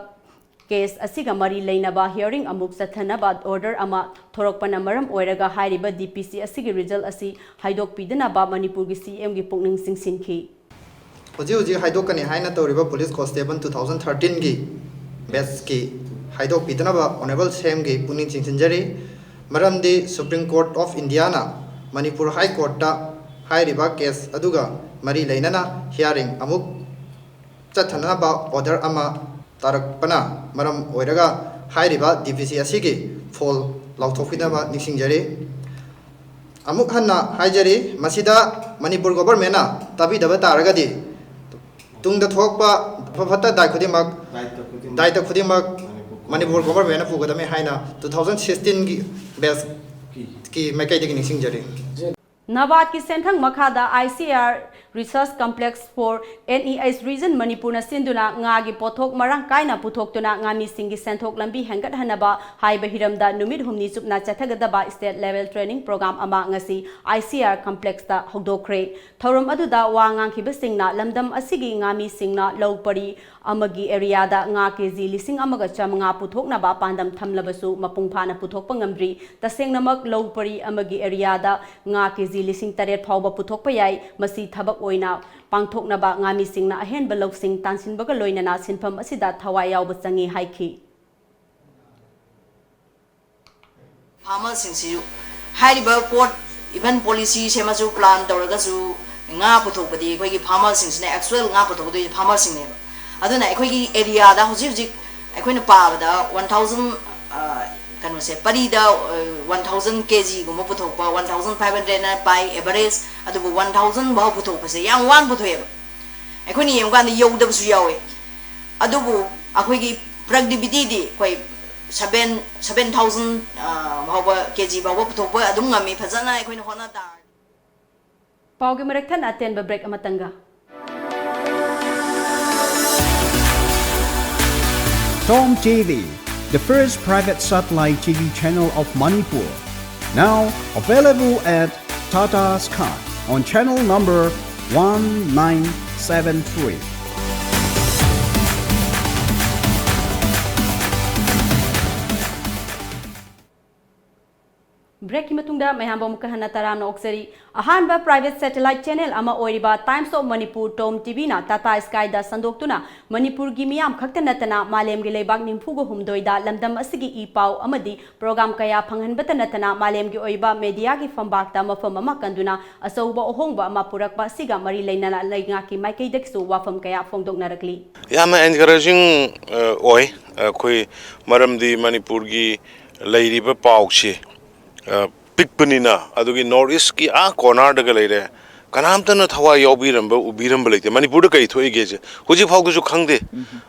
case ꯑꯁꯤꯒ ꯃꯔꯤ ꯂꯩꯅꯕ hearing ꯑꯃꯨꯛ ꯆꯠꯊꯅꯕ order ꯑꯃ ꯊꯣꯔꯛꯄꯅ ꯃꯔꯝ ꯑꯣꯏꯔꯒ ꯍꯥꯏꯔꯤꯕ D P C ꯑꯁꯤꯒꯤ result ꯑꯁꯤ ꯍꯥꯏꯗꯣꯛꯄꯤꯗꯅꯕ ꯃꯅꯤꯄꯨꯔꯒꯤ C Mꯒꯤ ꯄꯨꯛꯅꯤꯡ ꯆꯤꯡꯁꯤꯟꯈꯤ꯫ ꯍꯧꯖꯤꯛ ꯍꯧꯖꯤꯛ ꯍꯥꯏꯗꯣꯛꯀꯅꯤ ꯍꯥꯏꯅ ꯇꯧꯔꯤꯕ Police Constable two thousand thirteenꯒꯤ batchꯀꯤ ꯍꯥꯏꯗꯣꯛꯄꯤꯗꯅꯕ Honourable C Mꯒꯤ ꯄꯨꯛꯅꯤꯡ ꯆꯤꯡꯁꯤꯟꯖꯔꯤ꯫ ꯃꯔꯝꯗꯤ Supreme Court of Indiaꯅ Manipur High Courtꯇ ꯍꯥꯏꯔꯤꯕ case ꯑꯗꯨꯒ ꯃꯔꯤ ꯂꯩꯅꯅ hearing ꯑꯃꯨꯛ ꯆꯠꯊꯅꯕ order ꯑꯃ ꯇꯥꯔꯛꯄꯅ ꯃꯔꯝ ꯑꯣꯏꯔꯒ ꯍꯥꯏꯔꯤꯕ D P C ꯑꯁꯤꯒꯤ fall ꯂꯥꯎꯊꯣꯛꯄꯤꯅꯕ ꯅꯤꯡꯁꯤꯡꯖꯔꯤ꯫ ꯑꯃꯨꯛ ꯍꯟꯅ ꯍꯥꯏꯖꯔꯤ, ꯃꯁꯤꯗ ꯃꯅꯤꯄꯨꯔ governmentꯅ ꯇꯥꯕꯤꯗꯕ ꯇꯥꯔꯒꯗꯤ ꯇꯨꯡꯗ ꯊꯣꯛꯄ ꯑꯐ ꯐꯠꯇ ꯗꯥꯏ ꯈꯨꯗꯤꯡꯃꯛ, ꯗꯥꯏꯇ ꯈꯨꯗꯤꯡꯃꯛ ꯃꯅꯤꯄꯨꯔ governmentꯅ ꯄꯨꯒꯗꯕꯅꯤ ꯍꯥꯏꯅ two thousand sixteenꯒꯤ batchꯀꯤ ꯃꯥꯏꯀꯩꯗꯒꯤ ꯅꯤꯡꯁꯤꯡꯖꯔꯤ꯫ ꯅꯕꯥꯠꯀꯤ ꯁꯦꯟꯊꯪ ꯃꯈꯥꯗ I C R Research Complex for N E East Region ꯃꯅꯤꯄꯨꯔꯅ ꯁꯤꯟꯗꯨꯅ ꯉꯥꯒꯤ ꯄꯣꯠꯊꯣꯛ ꯃꯔꯥꯡ ꯀꯥꯏꯅ ꯄꯨꯊꯣꯛꯇꯨꯅ ꯉꯥꯃꯤꯁꯤꯡꯒꯤ ꯁꯦꯟꯊꯣꯛ ꯂꯝꯕꯤ ꯍꯦꯟꯒꯠꯍꯟꯅꯕ ꯍꯥꯏꯕ ꯍꯤꯔꯝꯗ ꯅꯨꯃꯤꯠ ꯍꯨꯝꯅꯤ ꯆꯨꯞꯅ ꯆꯠꯊꯒꯗꯕ state level training program ꯑꯃ ꯉꯁꯤ I C R Complexꯇ ꯍꯧꯗꯣꯛꯈ꯭ꯔꯦ꯫ ꯊꯧꯔꯝ ꯑꯗꯨꯗ ꯋꯥ ꯉꯥꯡꯈꯤꯕꯁꯤꯡꯅ ꯂꯝꯗꯝ ꯑꯁꯤꯒꯤ ꯉꯥꯃꯤꯁꯤꯡꯅ ꯂꯧ ꯄꯔꯤ ꯑꯃꯒꯤ areaꯗ ꯉꯥ ꯀꯦꯖꯤ ꯂꯤꯁꯤꯡ ꯑꯃꯒ ꯆꯥꯃꯉꯥ ꯄꯨꯊꯣꯛꯅꯕ ꯄꯥꯟꯗꯝ ꯊꯝꯂꯕꯁꯨ ꯃꯄꯨꯡ ꯐꯥꯅ ꯄꯨꯊꯣꯛꯄ ꯉꯝꯗ꯭ꯔꯤ꯫ ꯇꯁꯦꯡꯅꯃꯛ ꯂꯧ ꯄꯔꯤ ꯑꯃꯒꯤ areaꯗ ꯉꯥ ꯀꯦꯖꯤ ꯂꯤꯁꯤꯡ ꯇꯔꯦꯠ ꯐꯥꯎꯕ ꯄꯨꯊꯣꯛꯄ ꯌꯥꯏ꯫ ꯃꯁꯤ ꯊꯕꯛ ꯑꯣꯏꯅ ꯄꯥꯡꯊꯣꯛꯅꯕ ꯉꯥꯃꯤꯁꯤꯡꯅ ꯑꯍꯦꯟꯕ ꯂꯧꯁꯤꯡ ꯇꯥꯟꯁꯤꯟꯕꯒ ꯂꯣꯏꯅꯅ ꯁꯤꯟꯐꯝ ꯑꯁꯤꯗ ꯊꯋꯥꯏ ꯌꯥꯎꯕ ꯆꯪꯏ ꯍꯥꯏꯈꯤ꯫ Farmerꯁꯤꯡꯁꯤꯁꯨ ꯍꯥꯏꯔꯤꯕ ꯄꯣꯠ, even policy ꯁꯦꯝꯃꯁꯨ, plan ꯇꯧꯔꯒꯁꯨ, ꯉꯥ ꯄꯨꯊꯣꯛꯄꯗꯤ ꯑꯩꯈꯣꯏꯒꯤ farmerꯁꯤꯡꯁꯤꯅ, actual ꯉꯥ ꯄꯨꯊꯣꯛꯀꯗꯣꯏꯁꯦ farmerꯁꯤꯡꯅꯦꯕ꯫ ꯑꯗꯨꯅ ꯑꯩꯈꯣꯏꯒꯤ areaꯗ ꯍꯧꯖꯤꯛ ꯍꯧꯖꯤꯛ ꯑꯩꯈꯣꯏꯅ ꯄꯥꯕꯗ one thousand, ꯑ, ꯀꯩꯅꯣꯁꯦ, ꯄꯔꯤꯗ, ꯑ, one thousand ꯀꯦꯖꯤꯒꯨꯝꯕ ꯄꯨꯊꯣꯛꯄ, one thousand five hundredꯅ ꯄꯥꯏ average, ꯑꯗꯨꯕꯨ one thousand ꯐꯥꯎ ꯄꯨꯊꯣꯛꯄꯁꯦ ꯌꯥꯝ ꯋꯥꯅ ꯄꯨꯊꯣꯛꯑꯦꯕ꯫ ꯑꯩꯈꯣꯏꯅ ꯌꯦꯡꯕꯀꯥꯟꯗ ꯌꯧꯗꯕꯁꯨ ꯌꯥꯎꯋꯦ꯫ ꯑꯗꯨꯕꯨ ꯑꯩꯈꯣꯏꯒꯤ productivityꯗꯤ, ꯑꯩꯈꯣꯏ seven seven thousand ꯐꯥꯎꯕ, ꯀꯦ ꯖꯤ ꯐꯥꯎꯕ ꯄꯨꯊꯣꯛꯄ ꯑꯗꯨꯝ ꯉꯝꯃꯤ, ꯐꯖꯅ ꯑꯩꯈꯣꯏꯅ ꯍꯣꯠꯅ ꯇꯥꯔꯗꯤ꯫ ꯄꯥꯎꯒꯤ ꯃꯔꯛ ꯊꯠꯅ ꯑꯇꯦꯟꯕ break ꯑꯃꯇꯪꯒ꯫ Tom T V, the first private satellite T V channel of Manipur. Now available at Tata Sky on channel number one nine seven three. Breakꯀꯤ ꯃꯇꯨꯡꯗ ꯃꯌꯥꯝꯕꯨ ꯑꯃꯨꯛꯀ ꯍꯟꯅ ꯇꯔꯥꯝꯅ ꯑꯣꯛꯆꯔꯤ꯫ ꯑꯍꯥꯟꯕ private satellite channel ꯑꯃ ꯑꯣꯏꯔꯤꯕ Times of Manipur, Tom T Vꯅ Tata Skyꯗ ꯁꯟꯗꯣꯛꯇꯨꯅ ꯃꯅꯤꯄꯨꯔꯒꯤ ꯃꯤꯌꯥꯝ ꯈꯛꯇ ꯅꯠꯇꯅ ꯃꯥꯂꯦꯝꯒꯤ ꯂꯩꯕꯥꯛ ꯅꯤꯐꯨꯒ ꯍꯨꯝꯗꯣꯏꯗ ꯂꯝꯗꯝ ꯑꯁꯤꯒꯤ ꯏ ꯄꯥꯎ ꯑꯃꯗꯤ program ꯀꯌꯥ ꯐꯪꯍꯟꯕꯇ ꯅꯠꯇꯅ ꯃꯥꯂꯦꯝꯒꯤ ꯑꯣꯏꯕ mediaꯒꯤ ꯐꯝꯕꯥꯛꯇ ꯃꯐꯝ ꯑꯃ ꯀꯟꯗꯨꯅ ꯑꯆꯧꯕ ꯑꯍꯣꯡꯕ ꯑꯃ ꯄꯨꯔꯛꯄ ꯑꯁꯤꯒ ꯃꯔꯤ ꯂꯩꯅꯅ ꯂꯩꯉꯥꯛꯀꯤ ꯃꯥꯏꯀꯩꯗꯒꯤꯁꯨ ꯋꯥꯐꯝ ꯀꯌꯥ ꯐꯣꯡꯗꯣꯛꯅꯔꯛꯂꯤ꯫ ꯌꯥꯝꯅ encouraging, ꯑ, ꯑꯣꯏ꯫ ꯑꯩꯈꯣꯏ ꯃꯔꯝꯗꯤ ꯃꯅꯤꯄꯨꯔꯒꯤ ꯂꯩꯔꯤꯕ ꯄꯥꯎꯁꯤ, ꯑ, ꯄꯤꯛꯄꯅꯤꯅ, ꯑꯗꯨꯒꯤ North Eastꯀꯤ ꯑꯥ cornerꯗꯒ ꯂꯩꯔꯦ, ꯀꯅꯥꯝꯇꯅ ꯊꯋꯥꯏ ꯌꯥꯎꯕꯤꯔꯝꯕ, ꯎꯕꯤꯔꯝꯕ ꯂꯩꯇꯦ꯫ ꯃꯅꯤꯄꯨꯔꯗ ꯀꯔꯤ ꯊꯣꯛꯏꯒꯦꯁꯦ ꯍꯧꯖꯤꯛ ꯐꯥꯎꯒꯤꯁꯨ ꯈꯪꯗꯦ꯫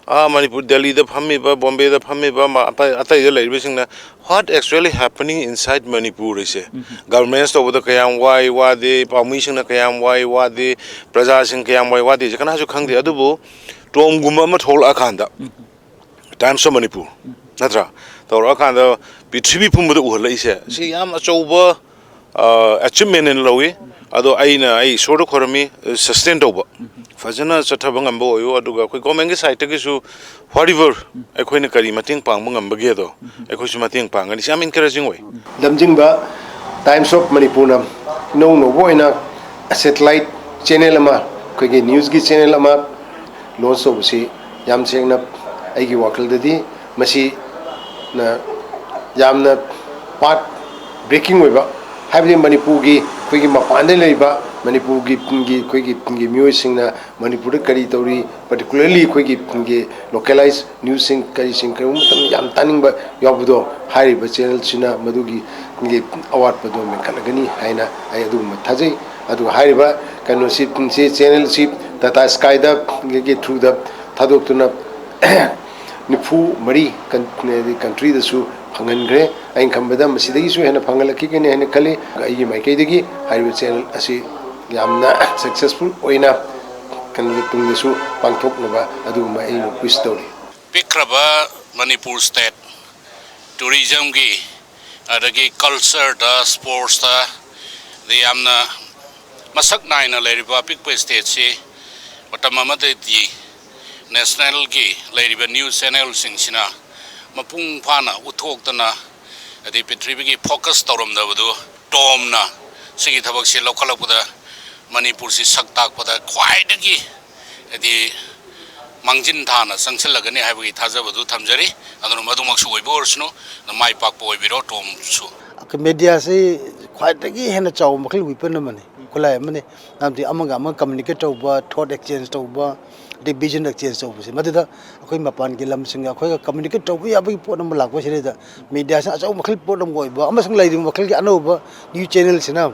ꯑꯥ ꯃꯅꯤꯄꯨꯔ, ꯗꯦꯜꯂꯤꯗ ꯐꯝꯃꯤꯕ, ꯕꯣꯝꯕꯦꯗ ꯐꯝꯃꯤꯕ, ꯃ-, ꯑꯇꯩ, ꯑꯇꯩꯗ ꯂꯩꯔꯤꯕꯁꯤꯡꯅ what actually happening inside Manipur ꯍꯥꯏꯁꯦ, governance ꯇꯧꯕꯗ ꯀꯌꯥꯝ ꯋꯥꯏ ꯋꯥꯗꯦ, ꯄꯥꯎꯃꯤꯁꯤꯡꯅ ꯀꯌꯥꯝ ꯋꯥꯏ ꯋꯥꯗꯦ, ꯄ꯭ꯔꯖꯥꯁꯤꯡ ꯀꯌꯥꯝ ꯋꯥꯏ ꯋꯥꯗꯦꯁꯦ ꯀꯅꯥꯁꯨ ꯈꯪꯗꯦ꯫ ꯑꯗꯨꯕꯨ Tomꯒꯨꯝꯕ ꯑꯃ ꯊꯣꯛꯂꯛꯑꯀꯥꯟꯗ, Times of Manipur, ꯅꯠꯇ꯭ꯔꯥ? ꯇꯧꯔꯛꯑꯀꯥꯟꯗ ꯄ꯭ꯔꯤꯊꯤꯕꯤ ꯄꯨꯝꯕꯗ ꯎꯍꯜꯂꯛꯏꯁꯦ, ꯁꯤ ꯌꯥꯝ ꯑꯆꯧꯕ, ꯑ, achievement ꯑꯣꯏꯅ ꯂꯧꯏ꯫ ꯑꯗꯣ ꯑꯩꯅ, ꯑꯩ ꯏꯁꯣꯔꯗ ꯈꯣꯏꯔꯝꯃꯤ, sustain ꯇꯧꯕ, ꯐꯖꯅ ꯆꯠꯊꯕ ꯉꯝꯕ ꯑꯣꯏꯌꯨ꯫ ꯑꯗꯨꯒ ꯑꯩꯈꯣꯏ governmentꯀꯤ sideꯇꯒꯤꯁꯨ whatever ꯑꯩꯈꯣꯏꯅ ꯀꯔꯤ ꯃꯇꯦꯡ ꯄꯥꯡꯕ ꯉꯝꯕꯒꯦꯗꯣ ꯑꯩꯈꯣꯏꯁꯨ ꯃꯇꯦꯡ ꯄꯥꯡꯒꯅꯤ꯫ ꯁꯤ ꯌꯥꯝ encouraging ꯑꯣꯏ꯫ ꯂꯝꯖꯤꯡꯕ Times of Manipurꯅ ꯏꯅꯧ ꯅꯧꯕ ꯑꯣꯏꯅ satellite channel ꯑꯃ, ꯑꯩꯈꯣꯏꯒꯤ newsꯀꯤ channel ꯑꯃ launch ꯇꯧꯕꯁꯤ ꯌꯥꯝ ꯁꯦꯡꯅ ꯑꯩꯒꯤ ꯋꯥꯈꯜꯗꯗꯤ ꯃꯁꯤꯅ ꯌꯥꯝꯅ path breaking ꯑꯣꯏꯕ, ꯍꯥꯏꯕꯗꯤ ꯃꯅꯤꯄꯨꯔꯒꯤ ꯑꯩꯈꯣꯏꯒꯤ ꯃꯄꯥꯟꯗ ꯂꯩꯕ ꯃꯅꯤꯄꯨꯔꯒꯤ, ꯑꯩꯈꯣꯏꯒꯤ ꯃꯤꯑꯣꯏꯁꯤꯡꯅ ꯃꯅꯤꯄꯨꯔꯗ ꯀꯔꯤ ꯇꯧꯔꯤ, particularly ꯑꯩꯈꯣꯏꯒꯤ localized newsꯁꯤꯡ ꯀꯔꯤꯁꯤꯡ ꯀꯔꯤꯒꯨꯝꯕ ꯃꯇꯝꯗ ꯌꯥꯝ ꯇꯥꯅꯤꯡꯕ ꯌꯥꯎꯕꯗꯣ, ꯍꯥꯏꯔꯤꯕ channelꯁꯤꯅ ꯃꯗꯨꯒꯤ ꯑꯋꯥꯠꯄꯗꯣ ꯃꯦꯟꯈꯠꯂꯒꯅꯤ ꯍꯥꯏꯅ ꯑꯩ ꯑꯗꯨꯒꯨꯝꯕ ꯊꯥꯖꯩ꯫ ꯑꯗꯨꯒ ꯍꯥꯏꯔꯤꯕ ꯀꯩꯅꯣꯁꯤ, ꯁꯤ channelꯁꯤ Tata Skyꯗ ꯒꯤ throughꯗ ꯊꯥꯗꯣꯛꯇꯨꯅ ꯅꯤꯐꯨ ꯃꯔꯤ ꯀꯟ-, ꯀꯟꯇ꯭ꯔꯤꯗꯁꯨ ꯐꯪꯍꯟꯈ꯭ꯔꯦ꯫ ꯑꯩꯅ ꯈꯟꯕꯗ ꯃꯁꯤꯗꯒꯤꯁꯨ ꯍꯦꯟꯅ ꯐꯪꯍꯜꯂꯛꯈꯤꯒꯅꯤ ꯍꯥꯏꯅ ꯈꯜꯂꯤ꯫ ꯑꯩꯒꯤ ꯃꯥꯏꯀꯩꯗꯒꯤ ꯍꯥꯏꯔꯤꯕ ꯆꯦꯅꯦꯜ ꯑꯁꯤ ꯌꯥꯝꯅ ꯁꯛꯁꯦꯁꯐꯨꯜ ꯑꯣꯏꯅ ꯀꯩꯅꯣꯗ ꯇꯨꯡꯗꯁꯨ ꯄꯥꯡꯊꯣꯛꯅꯕ ꯑꯗꯨꯒꯨꯝꯕ ꯑꯩꯅ ꯋꯤꯁ ꯇꯧꯔꯤ꯫ ꯄꯤꯛꯈ꯭ꯔꯕ ꯃꯅꯤꯄꯨꯔ ꯁ꯭ꯇꯦꯠ, ꯇꯨꯔꯤꯖꯝꯒꯤ, ꯑꯗꯒꯤ ꯀꯜꯆꯔꯗ, ꯁ꯭ꯄꯣꯔꯠꯁꯇ, ꯑꯗꯩ ꯌꯥꯝꯅ ꯃꯁꯛ ꯅꯥꯏꯅ ꯂꯩꯔꯤꯕ ꯑꯄꯤꯛꯄ ꯁ꯭ꯇꯦꯠꯁꯤ ꯃꯇꯝ ꯑꯃꯗꯗꯤ ꯅꯦꯁꯅꯦꯜꯒꯤ ꯂꯩꯔꯤꯕ ꯅ꯭ꯌꯨꯁ ꯆꯦꯅꯦꯜꯁꯤꯡꯁꯤꯅ ꯃꯄꯨꯡ ꯐꯥꯅ ꯎꯠꯊꯣꯛꯇꯅ, ꯑꯗꯩ ꯄ꯭ꯔꯤꯊꯤꯕꯤꯒꯤ ꯐꯣꯀꯁ ꯇꯧꯔꯝꯗꯕꯗꯨ ꯇꯣꯝꯅ ꯁꯤꯒꯤ ꯊꯕꯛꯁꯤ ꯂꯧꯈꯠꯂꯛꯄꯗ ꯃꯅꯤꯄꯨꯔꯁꯤ ꯁꯛ ꯇꯥꯛꯄꯗ ꯈ꯭ꯋꯥꯏꯗꯒꯤ, ꯍꯥꯏꯗꯤ, ꯃꯥꯡꯖꯤꯟ ꯊꯥꯅ ꯆꯪꯁꯤꯜꯂꯒꯅꯤ ꯍꯥꯏꯕꯒꯤ ꯊꯥꯖꯕꯗꯨ ꯊꯝꯖꯔꯤ꯫ ꯑꯗꯨꯅ ꯃꯗꯨꯃꯛꯁꯨ ꯑꯣꯏꯕ ꯑꯣꯏꯔꯁꯅꯨ, ꯑꯗꯨ ꯃꯥꯏ ꯄꯥꯛꯄ ꯑꯣꯏꯕꯤꯔꯣ ꯇꯣꯝꯁꯨ꯫ ꯃꯦꯗꯤꯌꯥꯁꯤ ꯈ꯭ꯋꯥꯏꯗꯒꯤ ꯍꯦꯟꯅ ꯆꯥꯎꯕ ꯃꯈꯜ ꯋꯤꯄꯟ ꯑꯃꯅꯤ, ꯈꯨꯠꯂꯥꯏ ꯑꯃꯅꯤ꯫ ꯃꯔꯝꯗꯤ ꯑꯃꯒ ꯑꯃꯒ ꯀꯝꯃ꯭ꯌꯨꯅꯤꯀꯦꯠ ꯇꯧꯕ, ꯊꯣꯠ ꯑꯦꯛꯁꯆꯦꯟꯖ ꯇꯧꯕ, ꯑꯗꯩ ꯚꯤꯖꯟ ꯑꯦꯛꯁꯆꯦꯟꯖ ꯇꯧꯕꯁꯦ, ꯃꯗꯨꯗ ꯑꯩꯈꯣꯏ ꯃꯄꯥꯟꯒꯤ ꯂꯝꯁꯤꯡꯒ ꯑꯩꯈꯣꯏꯒ ꯀꯝꯃ꯭ꯌꯨꯅꯤꯀꯦꯠ ꯇꯧꯕ ꯌꯥꯕꯒꯤ ꯄꯣꯠ ꯑꯃ ꯂꯥꯛꯄꯁꯤꯗꯩꯗ ꯃꯦꯗꯤꯌꯥꯁꯤꯅ ꯑꯆꯧꯕ ꯃꯈꯜ ꯄꯣꯠ ꯑꯃ ꯑꯣꯏꯕ ꯑꯃꯁꯨꯡ ꯂꯩꯔꯤꯕ ꯃꯈꯜꯒꯤ ꯑꯅꯧꯕ ꯅ꯭ꯌꯨꯁ ꯆꯦꯅꯦꯜꯁꯤꯅ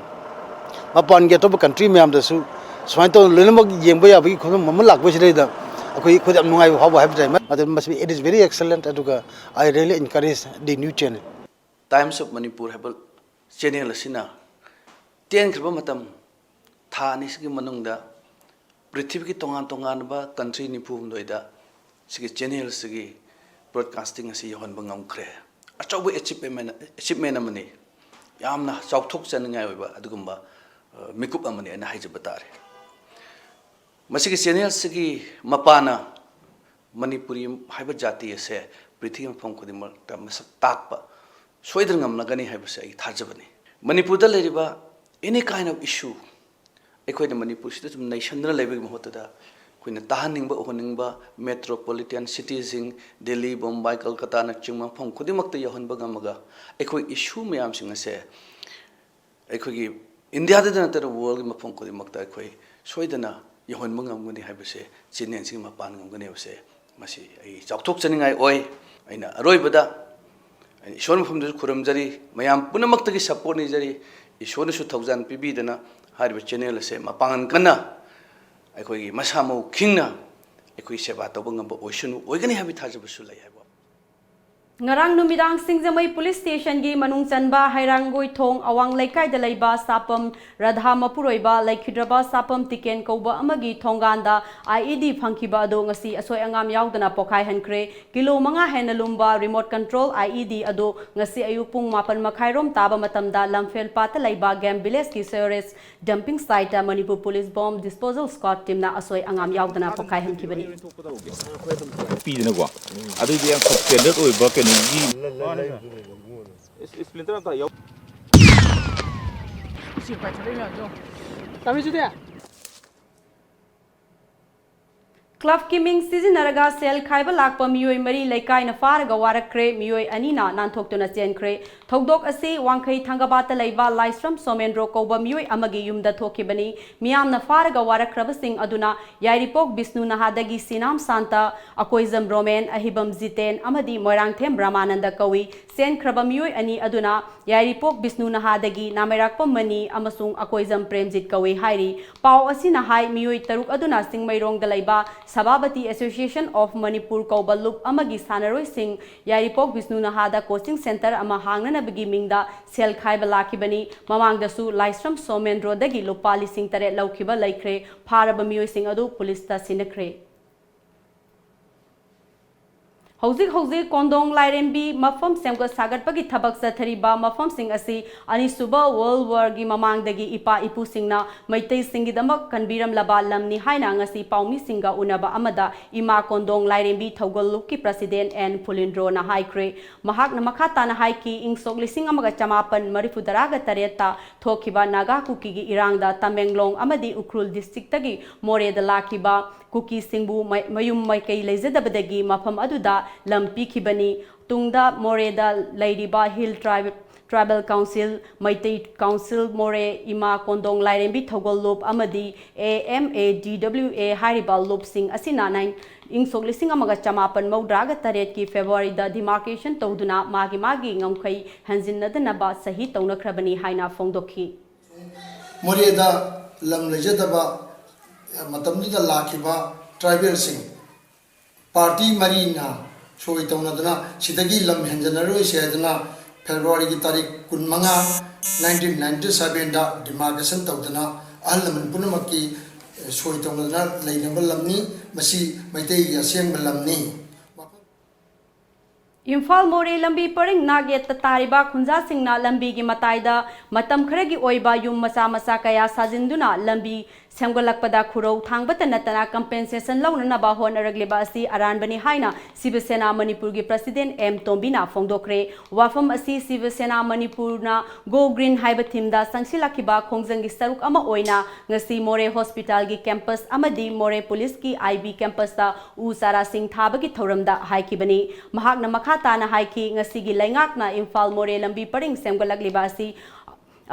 ꯃꯄꯥꯟꯒꯤ ꯑꯇꯣꯞꯄ ꯀꯟꯇ꯭ꯔꯤ ꯃꯌꯥꯝꯗꯁꯨ ꯁꯨꯃꯥꯏꯅ ꯇꯧꯗꯅ ꯂꯣꯏꯅꯃꯛ ꯌꯦꯡꯕ ꯌꯥꯕꯒꯤ ꯈꯨꯗꯝ ꯑꯃ ꯂꯥꯛꯄꯁꯤꯗꯩꯗ ꯑꯩꯈꯣꯏ, ꯑꯩꯈꯣꯏꯗ ꯌꯥꯝ ꯅꯨꯡꯉꯥꯏꯕ ꯐꯥꯎꯕ ꯍꯥꯏꯕ ꯇꯥꯏ꯫ ꯑꯗꯨꯅ ꯃꯁꯤ, it is very excellent, ꯑꯗꯨꯒ I really encourage the new channel. Times of Manipur ꯍꯥꯏꯕ ꯆꯦꯅꯦꯜ ꯑꯁꯤꯅ ꯇꯦꯟꯈ꯭ꯔꯕ ꯃꯇꯝ, ꯊꯥ ꯑꯅꯤꯁꯤꯒꯤ ꯃꯅꯨꯡꯗ ꯄ꯭ꯔꯤꯊꯤꯕꯤꯒꯤ ꯇꯣꯉꯥꯟ ꯇꯣꯉꯥꯟꯕ ꯀꯟꯇ꯭ꯔꯤ ꯅꯤꯐꯨ ꯍꯨꯝꯗꯣꯏꯗ ꯁꯤꯒꯤ ꯆꯦꯅꯦꯜꯁꯤꯒꯤ ꯕ꯭ꯔꯣꯗꯀꯥꯁꯇꯤꯡ ꯑꯁꯤ ꯌꯧꯍꯟꯕ ꯉꯝꯈ꯭ꯔꯦ꯫ ꯑꯆꯧꯕ ꯑꯦꯆꯤꯞꯃꯦꯟ, ꯑꯦꯆꯤꯞꯃꯦꯟ ꯑꯃꯅꯤ꯫ ꯌꯥꯝꯅ ꯆꯥꯎꯊꯣꯛꯆꯅꯤꯡꯉꯥꯏ ꯑꯣꯏꯕ ꯑꯗꯨꯒꯨꯝꯕ, ꯑ, ꯃꯤꯀꯨꯞ ꯑꯃꯅꯤ ꯍꯥꯏꯅ ꯍꯥꯏꯖꯕ ꯇꯥꯔꯦ꯫ ꯃꯁꯤꯒꯤ ꯆꯦꯅꯦꯜꯁꯤꯒꯤ ꯃꯄꯥꯟꯅ ꯃꯅꯤꯄꯨꯔꯤ ꯍꯥꯏꯕ ꯖꯥꯇꯤ ꯑꯁꯦ ꯄ꯭ꯔꯤꯊꯤꯕꯤ ꯃꯐꯝ ꯈꯨꯗꯤꯡꯃꯛꯇ ꯃꯁꯛ ꯇꯥꯛꯄ ꯁꯣꯏꯗꯅ ꯉꯝꯂꯒꯅꯤ ꯍꯥꯏꯕꯁꯦ ꯑꯩꯒꯤ ꯊꯥꯖꯕꯅꯤ꯫ ꯃꯅꯤꯄꯨꯔꯗ ꯂꯩꯔꯤꯕ any kind of issue, ꯑꯩꯈꯣꯏꯅ ꯃꯅꯤꯄꯨꯔꯁꯤꯗ ꯁꯨꯝ ꯅꯩꯁꯟꯗꯨꯅ ꯂꯩꯕꯒꯤ ꯃꯍꯨꯠꯇꯗ, ꯑꯩꯈꯣꯏꯅ ꯇꯥꯍꯟꯅꯤꯡꯕ, ꯎꯍꯟꯅꯤꯡꯕ metropolitan cityꯁꯤꯡ, ꯗꯤꯜꯂꯤ, ꯕꯣꯝꯕꯥꯏ, ꯀꯜꯀꯇꯥꯅꯆꯤꯡꯕ ꯃꯐꯝ ꯈꯨꯗꯤꯡꯃꯛꯇ ꯌꯧꯍꯟꯕ ꯉꯝꯃꯒ, ꯑꯩꯈꯣꯏ issue ꯃꯌꯥꯝꯁꯤꯡ ꯑꯁꯦ ꯑꯩꯈꯣꯏꯒꯤ ꯏꯟꯗꯤꯌꯥꯗꯇ ꯅꯠꯇꯅ worldꯒꯤ ꯃꯐꯝ ꯈꯨꯗꯤꯡꯃꯛꯇ ꯑꯩꯈꯣꯏ ꯁꯣꯏꯗꯅ ꯌꯧꯍꯟꯕ ꯉꯝꯒꯅꯤ ꯍꯥꯏꯕꯁꯦ, ꯆꯦꯅꯦꯜꯁꯤꯒꯤ ꯃꯄꯥꯟ ꯉꯝꯒꯅꯤ ꯍꯥꯏꯕꯁꯦ, ꯃꯁꯤ ꯑꯩ ꯆꯥꯎꯊꯣꯛꯆꯅꯤꯡꯉꯥꯏ ꯑꯣꯏ꯫ ꯑꯩꯅ ꯑꯔꯣꯏꯕꯗ ꯑꯩꯅ ꯏꯁꯣꯔ ꯃꯐꯝꯗꯁꯨ ꯈꯨꯔꯨꯝꯖꯔꯤ, ꯃꯌꯥꯝ ꯄꯨꯝꯅꯃꯛꯇꯒꯤ support ꯅꯤꯖꯔꯤ꯫ ꯏꯁꯣꯔꯅꯁꯨ ꯊꯧꯖꯥꯜ ꯄꯤꯕꯤꯗꯅ ꯍꯥꯏꯔꯤꯕ ꯆꯦꯅꯦꯜ ꯑꯁꯦ ꯃꯄꯥꯡꯒꯜ ꯀꯟꯅ ꯑꯩꯈꯣꯏꯒꯤ ꯃꯁꯥ ꯃꯎ ꯈꯤꯡꯅ ꯑꯩꯈꯣꯏ ꯁꯦꯕꯥ ꯇꯧꯕ ꯉꯝꯕ ꯑꯣꯏꯁꯅꯨ, ꯑꯣꯏꯒꯅꯤ ꯍꯥꯏꯕꯒꯤ ꯊꯥꯖꯕꯁꯨ ꯂꯩ ꯍꯥꯏꯕ꯫ ꯉꯔꯥꯡ ꯅꯨꯃꯤꯗꯥꯡ ꯁꯤꯡꯖꯃꯩ ꯄꯨꯂꯤꯁ ꯁ꯭ꯇꯦꯁꯟꯒꯤ ꯃꯅꯨꯡ ꯆꯟꯕ ꯍꯩꯔꯥꯡꯒꯣꯏꯊꯣꯡ ꯑꯋꯥꯡ ꯂꯩꯀꯥꯏꯗ ꯂꯩꯕ ꯁꯥꯄꯝ ꯔꯥꯙꯥ ꯃꯄꯨꯔꯣꯏꯕ ꯂꯩꯈꯤꯗ꯭ꯔꯕ ꯁꯥꯄꯝ ꯇꯤꯀꯦꯟ ꯀꯧꯕ ꯑꯃꯒꯤ ꯊꯣꯡꯒꯥꯟꯗ ꯑꯥꯏ ꯏ ꯗꯤ ꯐꯪꯈꯤꯕ ꯑꯗꯨ ꯉꯁꯤ ꯑꯁꯣꯏ ꯑꯉꯥꯝ ꯌꯥꯎꯗꯅ ꯄꯣꯈꯥꯏꯍꯟꯈ꯭ꯔꯦ꯫ ꯀꯤꯂꯣ ꯃꯉꯥ ꯍꯦꯟꯅ ꯂꯨꯝꯕ ꯔꯤꯃꯣꯠ ꯀꯟꯇ꯭ꯔꯣꯜ ꯑꯥꯏ ꯏ ꯗꯤ ꯑꯗꯨ ꯉꯁꯤ ꯑꯌꯨꯛ ꯄꯨꯡ ꯃꯥꯄꯟ ꯃꯈꯥꯏꯔꯣꯝ ꯇꯥꯕ ꯃꯇꯝꯗ ꯂꯝꯐꯦꯜ ꯄꯥꯠꯇ ꯂꯩꯕ ꯒꯦꯝ ꯚꯤꯂꯦꯖꯀꯤ ꯁꯦꯋꯔꯦꯖ ꯗꯝꯄꯤꯡ ꯁꯥꯏꯠꯇ ꯃꯅꯤꯄꯨꯔ ꯄꯨꯂꯤꯁ ꯕꯣꯝ ꯗꯤꯁꯄꯣꯖꯦꯜ ꯁ꯭ꯀ꯭ꯋꯥꯗ ꯇꯤꯝꯅ ꯑꯁꯣꯏ ꯑꯉꯥꯝ ꯌꯥꯎꯗꯅ ꯄꯣꯈꯥꯏꯍꯟꯈꯤꯕꯅꯤ꯫ ꯄꯤꯗꯅꯀꯣ꯫ ꯑꯗꯨꯏꯗꯤ ꯌꯥꯝ ꯁꯕ ꯁ꯭ꯇꯦꯟꯗꯔꯗ ꯑꯣꯏꯕ ꯀꯩꯅꯣꯒꯤ ꯀ꯭ꯂꯕꯀꯤ ꯃꯤꯡ ꯁꯤꯖꯤꯟꯅꯔꯒ ꯁꯦꯜ ꯈꯥꯏꯕ ꯂꯥꯛꯄ ꯃꯤꯑꯣꯏ ꯃꯔꯤ ꯂꯩꯀꯥꯏꯅ ꯐꯥꯔꯒ ꯋꯥꯔꯛꯈ꯭ꯔꯦ꯫ ꯃꯤꯑꯣꯏ ꯑꯅꯤꯅ ꯅꯥꯟꯊꯣꯛꯇꯨꯅ ꯆꯦꯟꯈ꯭ꯔꯦ꯫ ꯊꯧꯗꯣꯛ ꯑꯁꯤ ꯋꯥꯡꯈꯩ ꯊꯥꯡꯒꯕꯥꯠꯇ ꯂꯩꯕ ꯂꯥꯏꯁ꯭ꯔꯝ ꯁꯣꯃꯦꯟꯗ꯭ꯔꯣ ꯀꯧꯕ ꯃꯤꯑꯣꯏ ꯑꯃꯒꯤ ꯌꯨꯝꯗ ꯊꯣꯛꯈꯤꯕꯅꯤ꯫ ꯃꯤꯌꯥꯝꯅ ꯐꯥꯔꯒ ꯋꯥꯔꯛꯈ꯭ꯔꯕꯁꯤꯡ ꯑꯗꯨꯅ ꯌꯥꯏꯔꯤꯄꯣꯛ ꯕꯤꯁꯅꯨ ꯅꯍꯥꯗꯒꯤ ꯁꯤꯅꯥꯝ ꯁꯥꯟꯇ, ꯑꯀꯣꯏꯖꯝ ꯔꯣꯃꯦꯟ, ꯑꯍꯤꯕꯝ ꯖꯤꯇꯦꯟ ꯑꯃꯗꯤ ꯃꯣꯏꯔꯥꯡꯊꯦꯝ ꯕ꯭ꯔꯍꯃꯥꯅꯟꯗ ꯀꯧꯏ꯫ ꯆꯦꯟꯈ꯭ꯔꯕ ꯃꯤꯑꯣꯏ ꯑꯅꯤ ꯑꯗꯨꯅ ꯌꯥꯏꯔꯤꯄꯣꯛ ꯕꯤꯁꯅꯨ ꯅꯍꯥꯗꯒꯤ ꯅꯥꯃꯩꯔꯥꯛꯄꯝ ꯃꯅꯤ ꯑꯃꯁꯨꯡ ꯑꯀꯣꯏꯖꯝ ꯄ꯭ꯔꯦꯝꯖꯤꯠ ꯀꯧꯏ ꯍꯥꯏꯔꯤ꯫ ꯄꯥꯎ ꯑꯁꯤꯅ ꯍꯥꯏ, ꯃꯤꯑꯣꯏ ꯇꯔꯨꯛ ꯑꯗꯨꯅ ꯆꯤꯡꯃꯩꯔꯣꯡꯗ ꯂꯩꯕ ꯁꯕꯥꯕꯇꯤ ꯑꯦꯁꯣꯁꯤꯌꯦꯁꯟ ꯑꯣꯐ ꯃꯅꯤꯄꯨꯔ ꯀꯧꯕ ꯂꯨꯞ ꯑꯃꯒꯤ ꯁꯥꯟꯅꯔꯣꯏꯁꯤꯡ ꯌꯥꯏꯔꯤꯄꯣꯛ ꯕꯤꯁꯅꯨ ꯅꯍꯥꯗ ꯀꯣꯆꯤꯡ ꯁꯦꯟꯇꯔ ꯑꯃ ꯍꯥꯡꯅꯅꯕꯒꯤ ꯃꯤꯡꯗ ꯁꯦꯜ ꯈꯥꯏꯕ ꯂꯥꯛꯈꯤꯕꯅꯤ꯫ ꯃꯃꯥꯡꯗꯁꯨ ꯂꯥꯏꯁ꯭ꯔꯝ ꯁꯣꯃꯦꯟꯗ꯭ꯔꯣꯗꯒꯤ ꯂꯨꯄꯥ ꯂꯤꯁꯤꯡ ꯇꯔꯦꯠ ꯂꯧꯈꯤꯕ ꯂꯩꯈ꯭ꯔꯦ꯫ ꯐꯥꯔꯕ ꯃꯤꯑꯣꯏꯁꯤꯡ ꯑꯗꯨ ꯄꯨꯂꯤꯁꯇ ꯁꯤꯟꯅꯈ꯭ꯔꯦ꯫ ꯍꯧꯖꯤꯛ ꯍꯧꯖꯤꯛ ꯀꯣꯟꯗꯣꯡ ꯂꯥꯏꯔꯦꯝꯕꯤ ꯃꯐꯝ ꯁꯦꯝꯒꯠ ꯁꯥꯒꯠꯄꯒꯤ ꯊꯕꯛ ꯆꯠꯊꯔꯤꯕ ꯃꯐꯝꯁꯤꯡ ꯑꯁꯤ ꯑꯅꯤꯁꯨꯕ ꯋꯥꯔꯜꯗ ꯋꯥꯔꯒꯤ ꯃꯃꯥꯡꯗꯒꯤ ꯏꯄꯥ ꯏꯄꯨꯁꯤꯡꯅ ꯃꯩꯇꯩꯁꯤꯡꯒꯤꯗꯃꯛ ꯀꯟꯕꯤꯔꯝꯂꯕ ꯂꯝꯅꯤ ꯍꯥꯏꯅ ꯉꯁꯤ ꯄꯥꯎꯃꯤꯁꯤꯡꯒ ꯎꯅꯕ ꯑꯃꯗ ꯏꯃꯥ ꯀꯣꯟꯗꯣꯡ ꯂꯥꯏꯔꯦꯝꯕꯤ ꯊꯧꯒꯜ ꯂꯨꯞꯀꯤ ꯄ꯭ꯔꯁꯤꯗꯦꯟ ꯑꯦꯟ ꯐꯨꯂꯤꯟꯗ꯭ꯔꯣꯅ ꯍꯥꯏꯈ꯭ꯔꯦ꯫ ꯃꯍꯥꯛꯅ ꯃꯈꯥ ꯇꯥꯅ ꯍꯥꯏꯈꯤ, ꯏꯪ ꯁꯣꯛ ꯂꯤꯁꯤꯡ ꯑꯃꯒ ꯆꯃꯥꯄꯟ ꯃꯔꯤꯐꯨ ꯇꯔꯥꯒ ꯇꯔꯦꯠꯇ ꯊꯣꯛꯈꯤꯕ ꯅꯥꯒꯥ ꯀꯨꯀꯤꯒꯤ ꯏꯔꯥꯡꯗ ꯇꯃꯦꯡꯂꯣꯡ ꯑꯃꯗꯤ ꯎꯈ꯭ꯔꯨꯜ ꯗꯤꯁꯇ꯭ꯔꯤꯛꯇꯒꯤ ꯃꯣꯔꯦꯗ ꯂꯥꯛꯈꯤꯕ ꯀꯨꯀꯤꯁꯤꯡꯕꯨ ꯃ-, ꯃꯌꯨꯝ ꯃꯀꯩ ꯂꯩꯖꯗꯕꯗꯒꯤ ꯃꯐꯝ ꯑꯗꯨꯗ ꯂꯝ ꯄꯤꯈꯤꯕꯅꯤ꯫ ꯇꯨꯡꯗ ꯃꯣꯔꯦꯗ ꯂꯩꯔꯤꯕ ꯍꯤꯜ ꯇ꯭ꯔꯥꯏꯕ-, ꯇ꯭ꯔꯥꯏꯕꯦꯜ ꯀꯥꯎꯟꯁꯤꯜ, ꯃꯩꯇꯩ ꯀꯥꯎꯟꯁꯤꯜ ꯃꯣꯔꯦ, ꯏꯃꯥ ꯀꯣꯟꯗꯣꯡ ꯂꯥꯏꯔꯦꯝꯕꯤ ꯊꯧꯒꯜ ꯂꯨꯞ ꯑꯃꯗꯤ A M A D W ꯑꯦ ꯍꯥꯏꯔꯤꯕ ꯂꯨꯞꯁꯤꯡ ꯑꯁꯤꯅ ꯅꯥꯏꯟ-, ꯏꯪ ꯁꯣꯛ ꯂꯤꯁꯤꯡ ꯑꯃꯒ ꯆꯃꯥꯄꯟ ꯃꯧꯗ꯭ꯔꯥꯒ ꯇꯔꯦꯠꯀꯤ ꯐꯦꯕ꯭ꯔꯨꯋꯥꯔꯤꯗ ꯗꯤꯃꯥꯔꯀꯦꯁꯟ ꯇꯧꯗꯨꯅ ꯃꯥꯒꯤ ꯃꯥꯒꯤ ꯉꯝꯈꯩ ꯍꯟꯖꯤꯟꯅꯗꯅꯕ ꯁꯍꯤ ꯇꯧꯅꯈ꯭ꯔꯕꯅꯤ ꯍꯥꯏꯅ ꯐꯣꯡꯗꯣꯛꯈꯤ꯫ ꯃꯣꯔꯦꯗ ꯂꯝ ꯂꯩꯖꯗꯕ ꯃꯇꯝꯗꯨꯗ ꯂꯥꯛꯈꯤꯕ ꯇ꯭ꯔꯥꯏꯕꯦꯜꯁꯤꯡ ꯄꯥꯔꯇꯤ ꯃꯔꯤꯅ ꯁꯣꯏ ꯇꯧꯅꯗꯅ ꯁꯤꯗꯒꯤ ꯂꯝ ꯍꯦꯟꯖꯟꯅꯔꯣꯏꯁꯦ ꯍꯥꯏꯗꯅ ꯐꯦꯕ꯭ꯔꯨꯋꯥꯔꯤꯒꯤ ꯇꯥꯔꯤꯛ ꯀꯨꯟꯃꯉꯥ, ꯅꯥꯏꯟꯇꯤꯟ ꯅꯥꯏꯟꯇꯤ ꯁꯕꯦꯟꯗ ꯗꯤꯃꯥꯔꯀꯦꯁꯟ ꯇꯧꯗꯅ ꯑꯍꯜ ꯂꯃꯟ ꯄꯨꯝꯅꯃꯛꯀꯤ ꯁꯣꯏ ꯇꯧꯅꯗꯅ ꯂꯩꯅꯕ ꯂꯝꯅꯤ꯫ ꯃꯁꯤ ꯃꯩꯇꯩꯒꯤ ꯑꯁꯦꯡꯕ ꯂꯝꯅꯤ꯫ ꯏꯝꯐꯥꯜ ꯃꯣꯔꯦ ꯂꯝꯕꯤ ꯄꯔꯤꯡ ꯅꯥꯛꯌꯦꯠꯇ ꯇꯥꯔꯤꯕ ꯈꯨꯟꯖꯥꯁꯤꯡꯅ ꯂꯝꯕꯤꯒꯤ ꯃꯇꯥꯏꯗ ꯃꯇꯝ ꯈꯔꯒꯤ ꯑꯣꯏꯕ ꯌꯨꯝ ꯃꯆꯥ ꯃꯆꯥ ꯀꯌꯥ ꯁꯥꯖꯤꯟꯗꯨꯅ ꯂꯝꯕꯤ ꯁꯦꯝꯒꯠꯂꯛꯄꯗ ꯈꯨꯔꯧ ꯊꯥꯡꯕꯇ ꯅꯠꯇꯅ ꯀꯝꯄꯦꯟꯁꯦꯁꯟ ꯂꯧꯅꯅꯕ ꯍꯣꯠꯅꯔꯛꯂꯤꯕ ꯑꯁꯤ ꯑꯔꯥꯟꯕꯅꯤ ꯍꯥꯏꯅ ꯁꯤꯕ ꯁꯦꯅꯥ ꯃꯅꯤꯄꯨꯔꯒꯤ ꯄ꯭ꯔꯁꯤꯗꯦꯟ ꯑꯦꯝ ꯇꯣꯝꯕꯤꯅ ꯐꯣꯡꯗꯣꯛꯈ꯭ꯔꯦ꯫ ꯋꯥꯐꯝ ꯑꯁꯤ ꯁꯤꯕ ꯁꯦꯅꯥ ꯃꯅꯤꯄꯨꯔꯅ ꯒꯣ ꯒ꯭ꯔꯤꯟ ꯍꯥꯏꯕ ꯊꯤꯝꯗ ꯆꯪꯁꯤꯜꯂꯛꯈꯤꯕ ꯈꯣꯡꯖꯪꯒꯤ ꯁꯔꯨꯛ ꯑꯃ ꯑꯣꯏꯅ ꯉꯁꯤ ꯃꯣꯔꯦ ꯍꯣꯁꯄꯤꯇꯥꯜꯒꯤ ꯀꯦꯝꯄꯁ ꯑꯃꯗꯤ ꯃꯣꯔꯦ ꯄꯨꯂꯤꯁꯀꯤ ꯑꯥꯏ ꯕꯤ ꯀꯦꯝꯄꯁꯇ ꯎ ꯆꯥꯔꯥꯁꯤꯡ ꯊꯥꯕꯒꯤ ꯊꯧꯔꯝꯗ ꯍꯥꯏꯈꯤꯕꯅꯤ꯫ ꯃꯍꯥꯛꯅ ꯃꯈꯥ ꯇꯥꯅ ꯍꯥꯏꯈꯤ, ꯉꯁꯤꯒꯤ ꯂꯩꯉꯥꯛꯅ ꯏꯝꯐꯥꯜ ꯃꯣꯔꯦ ꯂꯝꯕꯤ ꯄꯔꯤꯡ ꯁꯦꯝꯒꯠꯂꯛꯂꯤꯕ ꯑꯁꯤ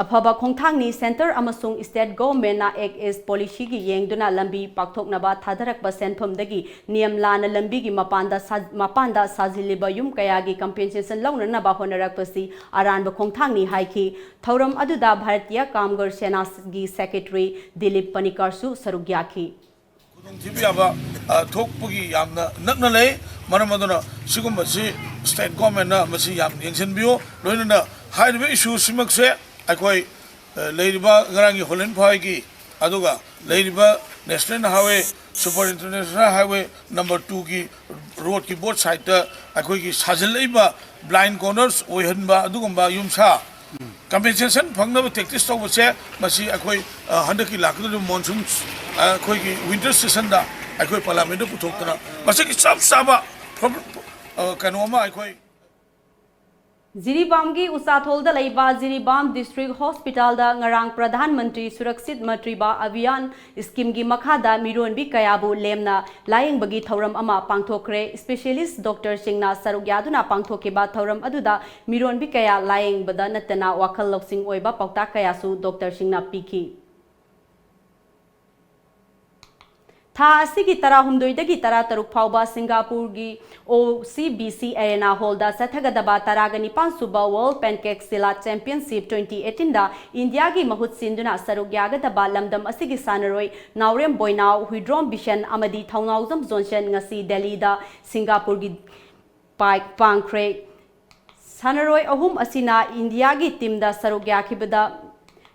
ꯑꯐꯕ ꯈꯣꯡꯊꯥꯡꯅꯤ꯫ ꯁꯦꯟꯇꯔ ꯑꯃꯁꯨꯡ ꯁ꯭ꯇꯦꯠ ꯒꯣꯚꯔꯟꯃꯦꯟꯠꯅ ꯑꯦꯛ ꯏꯁ ꯄꯣꯂꯤꯁꯤꯒꯤ ꯌꯦꯡꯗꯨꯅ ꯂꯝꯕꯤ ꯄꯥꯛꯊꯣꯛꯅꯕ ꯊꯥꯗꯔꯛꯄ ꯁꯦꯟꯐꯝꯗꯒꯤ ꯅꯤꯌꯝ ꯂꯥꯟꯅ ꯂꯝꯕꯤꯒꯤ ꯃꯄꯥꯟꯗ ꯁꯥ-, ꯃꯄꯥꯟꯗ ꯁꯥꯖꯤꯜꯂꯤꯕ ꯌꯨꯝ ꯀꯌꯥꯒꯤ ꯀꯝꯄꯦꯟꯁꯦꯁꯟ ꯂꯧꯅꯅꯕ ꯍꯣꯠꯅꯔꯛꯄꯁꯤ ꯑꯔꯥꯟꯕ ꯈꯣꯡꯊꯥꯡꯅꯤ ꯍꯥꯏꯈꯤ꯫ ꯊꯧꯔꯝ ꯑꯗꯨꯗ ꯚꯥꯔꯇꯤꯌ ꯀꯥꯝꯒꯔ ꯁꯦꯅꯥꯒꯤ ꯁꯦꯀ꯭ꯔꯦꯇꯔꯤ ꯗꯤꯂꯤꯞ ꯄꯅꯤꯀꯔꯁꯨ ꯁꯔꯨꯛ ꯌꯥꯈꯤ꯫ ꯈꯨꯗꯣꯡꯊꯤꯕ ꯌꯥꯕ, ꯑ, ꯊꯣꯛꯄꯒꯤ ꯌꯥꯝꯅ ꯅꯛꯅ ꯂꯩ꯫ ꯃꯔꯝ ꯑꯗꯨꯅ ꯁꯤꯒꯨꯝꯕꯁꯤ ꯁ꯭ꯇꯦꯠ ꯒꯣꯚꯔꯟꯃꯦꯟꯠꯅ ꯃꯁꯤ ꯌꯥꯝ ꯌꯦꯡꯁꯤꯟꯕꯤꯌꯨ꯫ ꯂꯣꯏꯅꯅ ꯍꯥꯏꯔꯤꯕ ꯏꯁꯨꯁꯤꯃꯛꯁꯦ ꯑꯩꯈꯣꯏ, ꯑ, ꯂꯩꯔꯤꯕ ꯉꯔꯥꯡꯒꯤ ꯍꯣꯂꯦꯟ ꯐꯥꯏꯒꯤ, ꯑꯗꯨꯒ ꯂꯩꯔꯤꯕ national highway, super international highway number ꯇꯨꯒꯤ ꯔꯣꯗꯀꯤ ꯕꯣꯠ ꯁꯥꯏꯗꯇ ꯑꯩꯈꯣꯏꯒꯤ ꯁꯥꯖꯤꯜꯂꯛꯏꯕ ꯕ꯭ꯂꯥꯏꯟ ꯀꯣꯔꯅꯔꯁ ꯑꯣꯏꯍꯟꯕ ꯑꯗꯨꯒꯨꯝꯕ ꯌꯨꯝꯁꯥ ꯀꯝꯄꯦꯟꯁꯦꯁꯟ ꯐꯪꯅꯕ ꯇꯦꯛꯇꯤꯁ ꯇꯧꯕꯁꯦ ꯃꯁꯤ ꯑꯩꯈꯣꯏ, ꯑ, ꯍꯟꯗꯛꯀꯤ ꯂꯥꯛꯀꯗꯧꯔꯤꯕ ꯃꯣꯟꯁꯨꯟ, ꯑ, ꯑꯩꯈꯣꯏꯒꯤ ꯋꯤꯟꯇꯔ ꯁꯤꯖꯟꯗ ꯑꯩꯈꯣꯏ ꯄꯥꯔꯂꯤꯌꯥꯃꯦꯟꯠꯇ ꯄꯨꯊꯣꯛꯇꯅ ꯃꯁꯤꯒꯤ ꯆꯞ ꯆꯥꯕ ꯄ꯭ꯔꯣ-, ꯑ, ꯀꯩꯅꯣ ꯑꯃ ꯑꯩꯈꯣꯏ ꯖꯤꯔꯤꯕꯥꯝꯒꯤ ꯎꯆꯥꯊꯣꯜꯗ ꯂꯩꯕ ꯖꯤꯔꯤꯕꯥꯝ ꯗꯤꯁꯇ꯭ꯔꯤꯛ ꯍꯣꯁꯄꯤꯇꯥꯜꯗ ꯉꯔꯥꯡ ꯄ꯭ꯔꯙꯥꯟ ꯃꯟꯇ꯭ꯔꯤ ꯁꯨꯔꯛꯁꯤꯠ ꯃꯥꯇ꯭ꯔꯤꯕꯥ ꯑꯚꯤꯌꯥꯟ ꯁ꯭ꯀꯤꯝꯒꯤ ꯃꯈꯥꯗ ꯃꯤꯔꯣꯟꯕꯤ ꯀꯌꯥꯕꯨ ꯂꯦꯝꯅ ꯂꯥꯌꯦꯡꯕꯒꯤ ꯊꯧꯔꯝ ꯑꯃ ꯄꯥꯡꯊꯣꯛꯈ꯭ꯔꯦ꯫ ꯁ꯭ꯄꯦꯁꯤꯌꯦꯂꯤꯁ ꯗꯣꯛꯇꯔꯁꯤꯡꯅ ꯁꯔꯨꯛ ꯌꯥꯗꯨꯅ ꯄꯥꯡꯊꯣꯛꯈꯤꯕ ꯊꯧꯔꯝ ꯑꯗꯨꯗ ꯃꯤꯔꯣꯟꯕꯤ ꯀꯌꯥ ꯂꯥꯌꯦꯡꯕꯗ ꯅꯠꯇꯅ ꯋꯥꯈꯜ ꯂꯧꯁꯤꯡ ꯑꯣꯏꯕ ꯄꯥꯎꯇꯥꯛ ꯀꯌꯥꯁꯨ ꯗꯣꯛꯇꯔꯁꯤꯡꯅ ꯄꯤꯈꯤ꯫ ꯊꯥ ꯑꯁꯤꯒꯤ ꯇꯔꯥꯍꯨꯝꯗꯣꯏꯗꯒꯤ ꯇꯔꯥꯇꯔꯨꯛ ꯐꯥꯎꯕ ꯁꯤꯡꯒꯥꯄꯨꯔꯒꯤ ꯑꯣ ꯁꯤ ꯕꯤ ꯁꯤ ꯑꯦꯔꯦꯅꯥ ꯍꯣꯜꯗ ꯆꯠꯊꯒꯗꯕ ꯇꯔꯥꯒ ꯅꯤꯄꯥꯟ ꯁꯨꯕ World Pancake Silat Championship twenty eighteen ꯗ ꯏꯟꯗꯤꯌꯥꯒꯤ ꯃꯍꯨꯠ ꯁꯤꯟꯗꯨꯅ ꯁꯔꯨꯛ ꯌꯥꯒꯗꯕ ꯂꯝꯗꯝ ꯑꯁꯤꯒꯤ ꯁꯥꯟꯅꯔꯣꯏ ꯅꯥꯎꯔꯦꯝ ꯕꯣꯏꯅꯥꯎ, ꯍꯨꯏꯗ꯭ꯔꯣꯝ ꯕꯤꯁꯟ ꯑꯃꯗꯤ ꯊꯧꯅꯥꯎꯖꯝ ꯖꯣꯟꯁꯟ ꯉꯁꯤ ꯗꯦꯜꯂꯤꯗ ꯁꯤꯡꯒꯥꯄꯨꯔꯒꯤ ꯄꯥꯏꯛ ꯄꯥꯡꯈ꯭ꯔꯦ꯫ ꯁꯥꯟꯅꯔꯣꯏ ꯑꯍꯨꯝ ꯑꯁꯤꯅ ꯏꯟꯗꯤꯌꯥꯒꯤ ꯇꯤꯝꯗ ꯁꯔꯨꯛ ꯌꯥꯈꯤꯕꯗ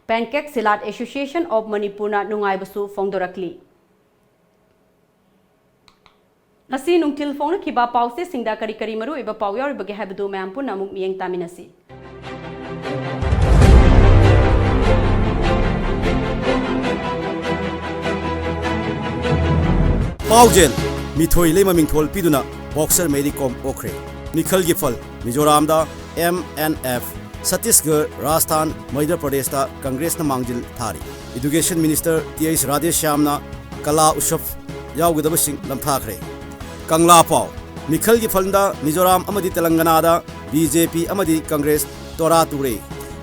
Pancake Silat Association of ꯃꯅꯤꯄꯨꯔꯅ ꯅꯨꯡꯉꯥꯏꯕꯁꯨ ꯐꯣꯡꯗꯣꯔꯛꯂꯤ꯫ ꯉꯁꯤ ꯅꯨꯡꯊꯤꯜ ꯐꯣꯡꯂꯛꯈꯤꯕ ꯄꯥꯎꯆꯦꯁꯤꯡꯗ ꯀꯔꯤ ꯀꯔꯤ ꯃꯔꯨꯑꯣꯏꯕ ꯄꯥꯎ ꯌꯥꯎꯔꯤꯕꯒꯦ ꯍꯥꯏꯕꯗꯨ ꯃꯌꯥꯝ ꯄꯨꯟꯅ ꯑꯃꯨꯛ ꯃꯤꯠꯌꯦꯡ ꯇꯥꯃꯤꯟꯅꯁꯤ꯫ ꯄꯥꯎꯖꯦꯜ, ꯃꯤꯊꯣꯏ ꯂꯩꯃ ꯃꯤꯡꯊꯣꯜ ꯄꯤꯗꯨꯅ boxer ꯃꯦꯔꯤ ꯀꯣꯝ ꯑꯣꯛꯈ꯭ꯔꯦ꯫ ꯃꯤꯈꯜꯒꯤ ꯐꯜ, ꯃꯤꯖꯣꯔꯥꯝꯗ M N F, Chhattisgarh, Rajasthan, ꯃꯙ꯭ꯌ ꯄ꯭ꯔꯗꯦꯁꯇ ꯀꯪꯒ꯭ꯔꯦꯁꯅ ꯃꯥꯡꯖꯤꯜ ꯊꯥꯔꯤ꯫ Education Minister T H ꯔꯥꯙꯦꯁ꯭ꯌꯥꯝꯅ ꯀꯂꯥ ꯎꯠꯁꯕ ꯌꯥꯎꯒꯗꯕꯁꯤꯡ ꯂꯝꯊꯥꯈ꯭ꯔꯦ꯫ ꯀꯪꯂꯥ ꯄꯥꯎ, ꯃꯤꯈꯜꯒꯤ ꯐꯜꯗ ꯃꯤꯖꯣꯔꯥꯝ ꯑꯃꯗꯤ ꯇꯦꯂꯪꯒꯅꯥꯗ B J P ꯑꯃꯗꯤ ꯀꯪꯒ꯭ꯔꯦꯁ ꯇꯣꯔꯥ ꯇꯨꯔꯦ꯫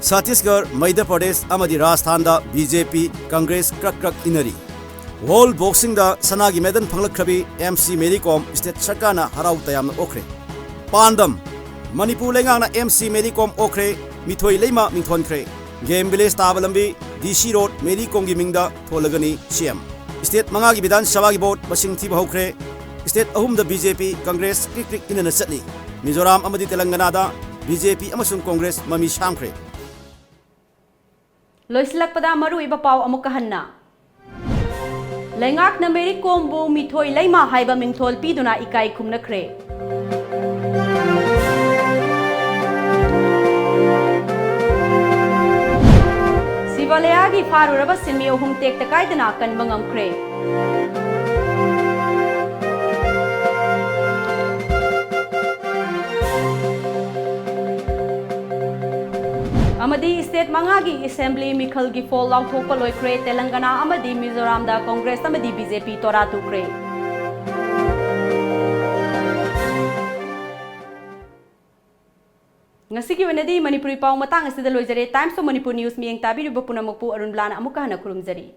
ꯁꯠꯇꯤꯁꯒꯔ, ꯃꯙ꯭ꯌ ꯄ꯭ꯔꯗꯦꯁ ꯑꯃꯗꯤ ꯔꯥꯖꯁꯊꯥꯟꯗ B J P, Congress ꯀ꯭ꯔꯛ ꯀ꯭ꯔꯛ ꯏꯟꯅꯔꯤ꯫ World Boxingꯗ ꯁꯅꯥꯒꯤ medal ꯐꯪꯂꯛꯈ꯭ꯔꯕꯤ M C ꯃꯦꯔꯤ ꯀꯣꯝ state ꯁꯔꯀꯥꯔꯅ ꯍꯔꯥꯎ ꯇꯌꯥꯝꯅ ꯑꯣꯛꯈ꯭ꯔꯦ꯫ ꯄꯥꯟꯗꯝ, ꯃꯅꯤꯄꯨꯔ ꯂꯩꯉꯥꯛꯅ M C ꯃꯦꯔꯤ ꯀꯣꯝ ꯑꯣꯛꯈ꯭ꯔꯦ, ꯃꯤꯊꯣꯏ ꯂꯩꯃ ꯃꯤꯡꯊꯣꯟꯈ꯭ꯔꯦ꯫ Game Village ꯇꯥꯕ ꯂꯝꯕꯤ D C Road ꯃꯦꯔꯤ ꯀꯣꯝꯒꯤ ꯃꯤꯡꯗ ꯊꯣꯜꯂꯒꯅꯤ C M꯫ State ꯃꯉꯥꯒꯤ ꯕꯤꯙꯥꯟ ꯁꯚꯥꯒꯤ vote ꯃꯁꯤꯡ ꯊꯤꯕ ꯍꯧꯈ꯭ꯔꯦ꯫ State ꯑꯍꯨꯝꯗ B J P, ꯀꯪꯒ꯭ꯔꯦꯁ ꯀ꯭ꯔꯤꯛ ꯀ꯭ꯔꯤꯛ ꯏꯟꯅꯅ ꯆꯠꯂꯤ꯫ ꯃꯤꯖꯣꯔꯥꯝ ꯑꯃꯗꯤ ꯇꯦꯂꯪꯒꯅꯥꯗ B J P ꯑꯃꯁꯨꯡ ꯀꯪꯒ꯭ꯔꯦꯁ ꯃꯃꯤ ꯁꯥꯝꯈ꯭ꯔꯦ꯫ ꯂꯣꯏꯁꯤꯜꯂꯛꯄꯗ ꯃꯔꯨꯑꯣꯏꯕ ꯄꯥꯎ ꯑꯃꯨꯛꯀ ꯍꯟꯅ꯫ ꯂꯩꯉꯥꯛꯅ ꯃꯦꯔꯤ ꯀꯣꯝꯕꯨ ꯃꯤꯊꯣꯏ ꯂꯩꯃ ꯍꯥꯏꯕ ꯃꯤꯡꯊꯣꯜ ꯄꯤꯗꯨꯅ ꯏꯀꯥꯏ ꯈꯨꯝꯅꯈ꯭ꯔꯦ꯫ ꯁꯤꯕꯥꯂꯌꯥꯒꯤ ꯐꯥꯔꯨꯔꯕ ꯁꯤꯟꯃꯤ ꯑꯍꯨꯝ ꯇꯦꯛꯇ ꯀꯥꯏꯗꯅ ꯀꯟꯕ ꯉꯝꯈ꯭ꯔꯦ꯫ ꯑꯃꯗꯤ state ꯃꯉꯥꯒꯤ assembly ꯃꯤꯈꯜꯒꯤ ꯐꯣꯜ ꯂꯥꯎꯊꯣꯛꯄ ꯂꯣꯏꯈ꯭ꯔꯦ꯫ ꯇꯦꯂꯪꯒꯅꯥ ꯑꯃꯗꯤ ꯃꯤꯖꯣꯔꯥꯝꯗ ꯀꯪꯒ꯭ꯔꯦꯁ ꯑꯃꯗꯤ B J P ꯇꯣꯔꯥ ꯇꯨꯈ꯭ꯔꯦ꯫ ꯉꯁꯤꯒꯤ ꯑꯣꯏꯅꯗꯤ ꯃꯅꯤꯄꯨꯔꯤ ꯄꯥꯎ ꯃꯇꯥꯡ ꯑꯁꯤꯗ ꯂꯣꯏꯖꯔꯦ꯫ Times of Manipur News ꯃꯤꯠꯌꯦꯡ ꯇꯥꯕꯤꯔꯤꯕ ꯄꯨꯝꯅꯃꯛꯄꯨ ꯑꯔꯨꯟ ꯕ꯭ꯂꯥꯅ ꯑꯃꯨꯛꯀ ꯍꯟꯅ ꯈꯨꯔꯨꯝꯖꯔꯤ꯫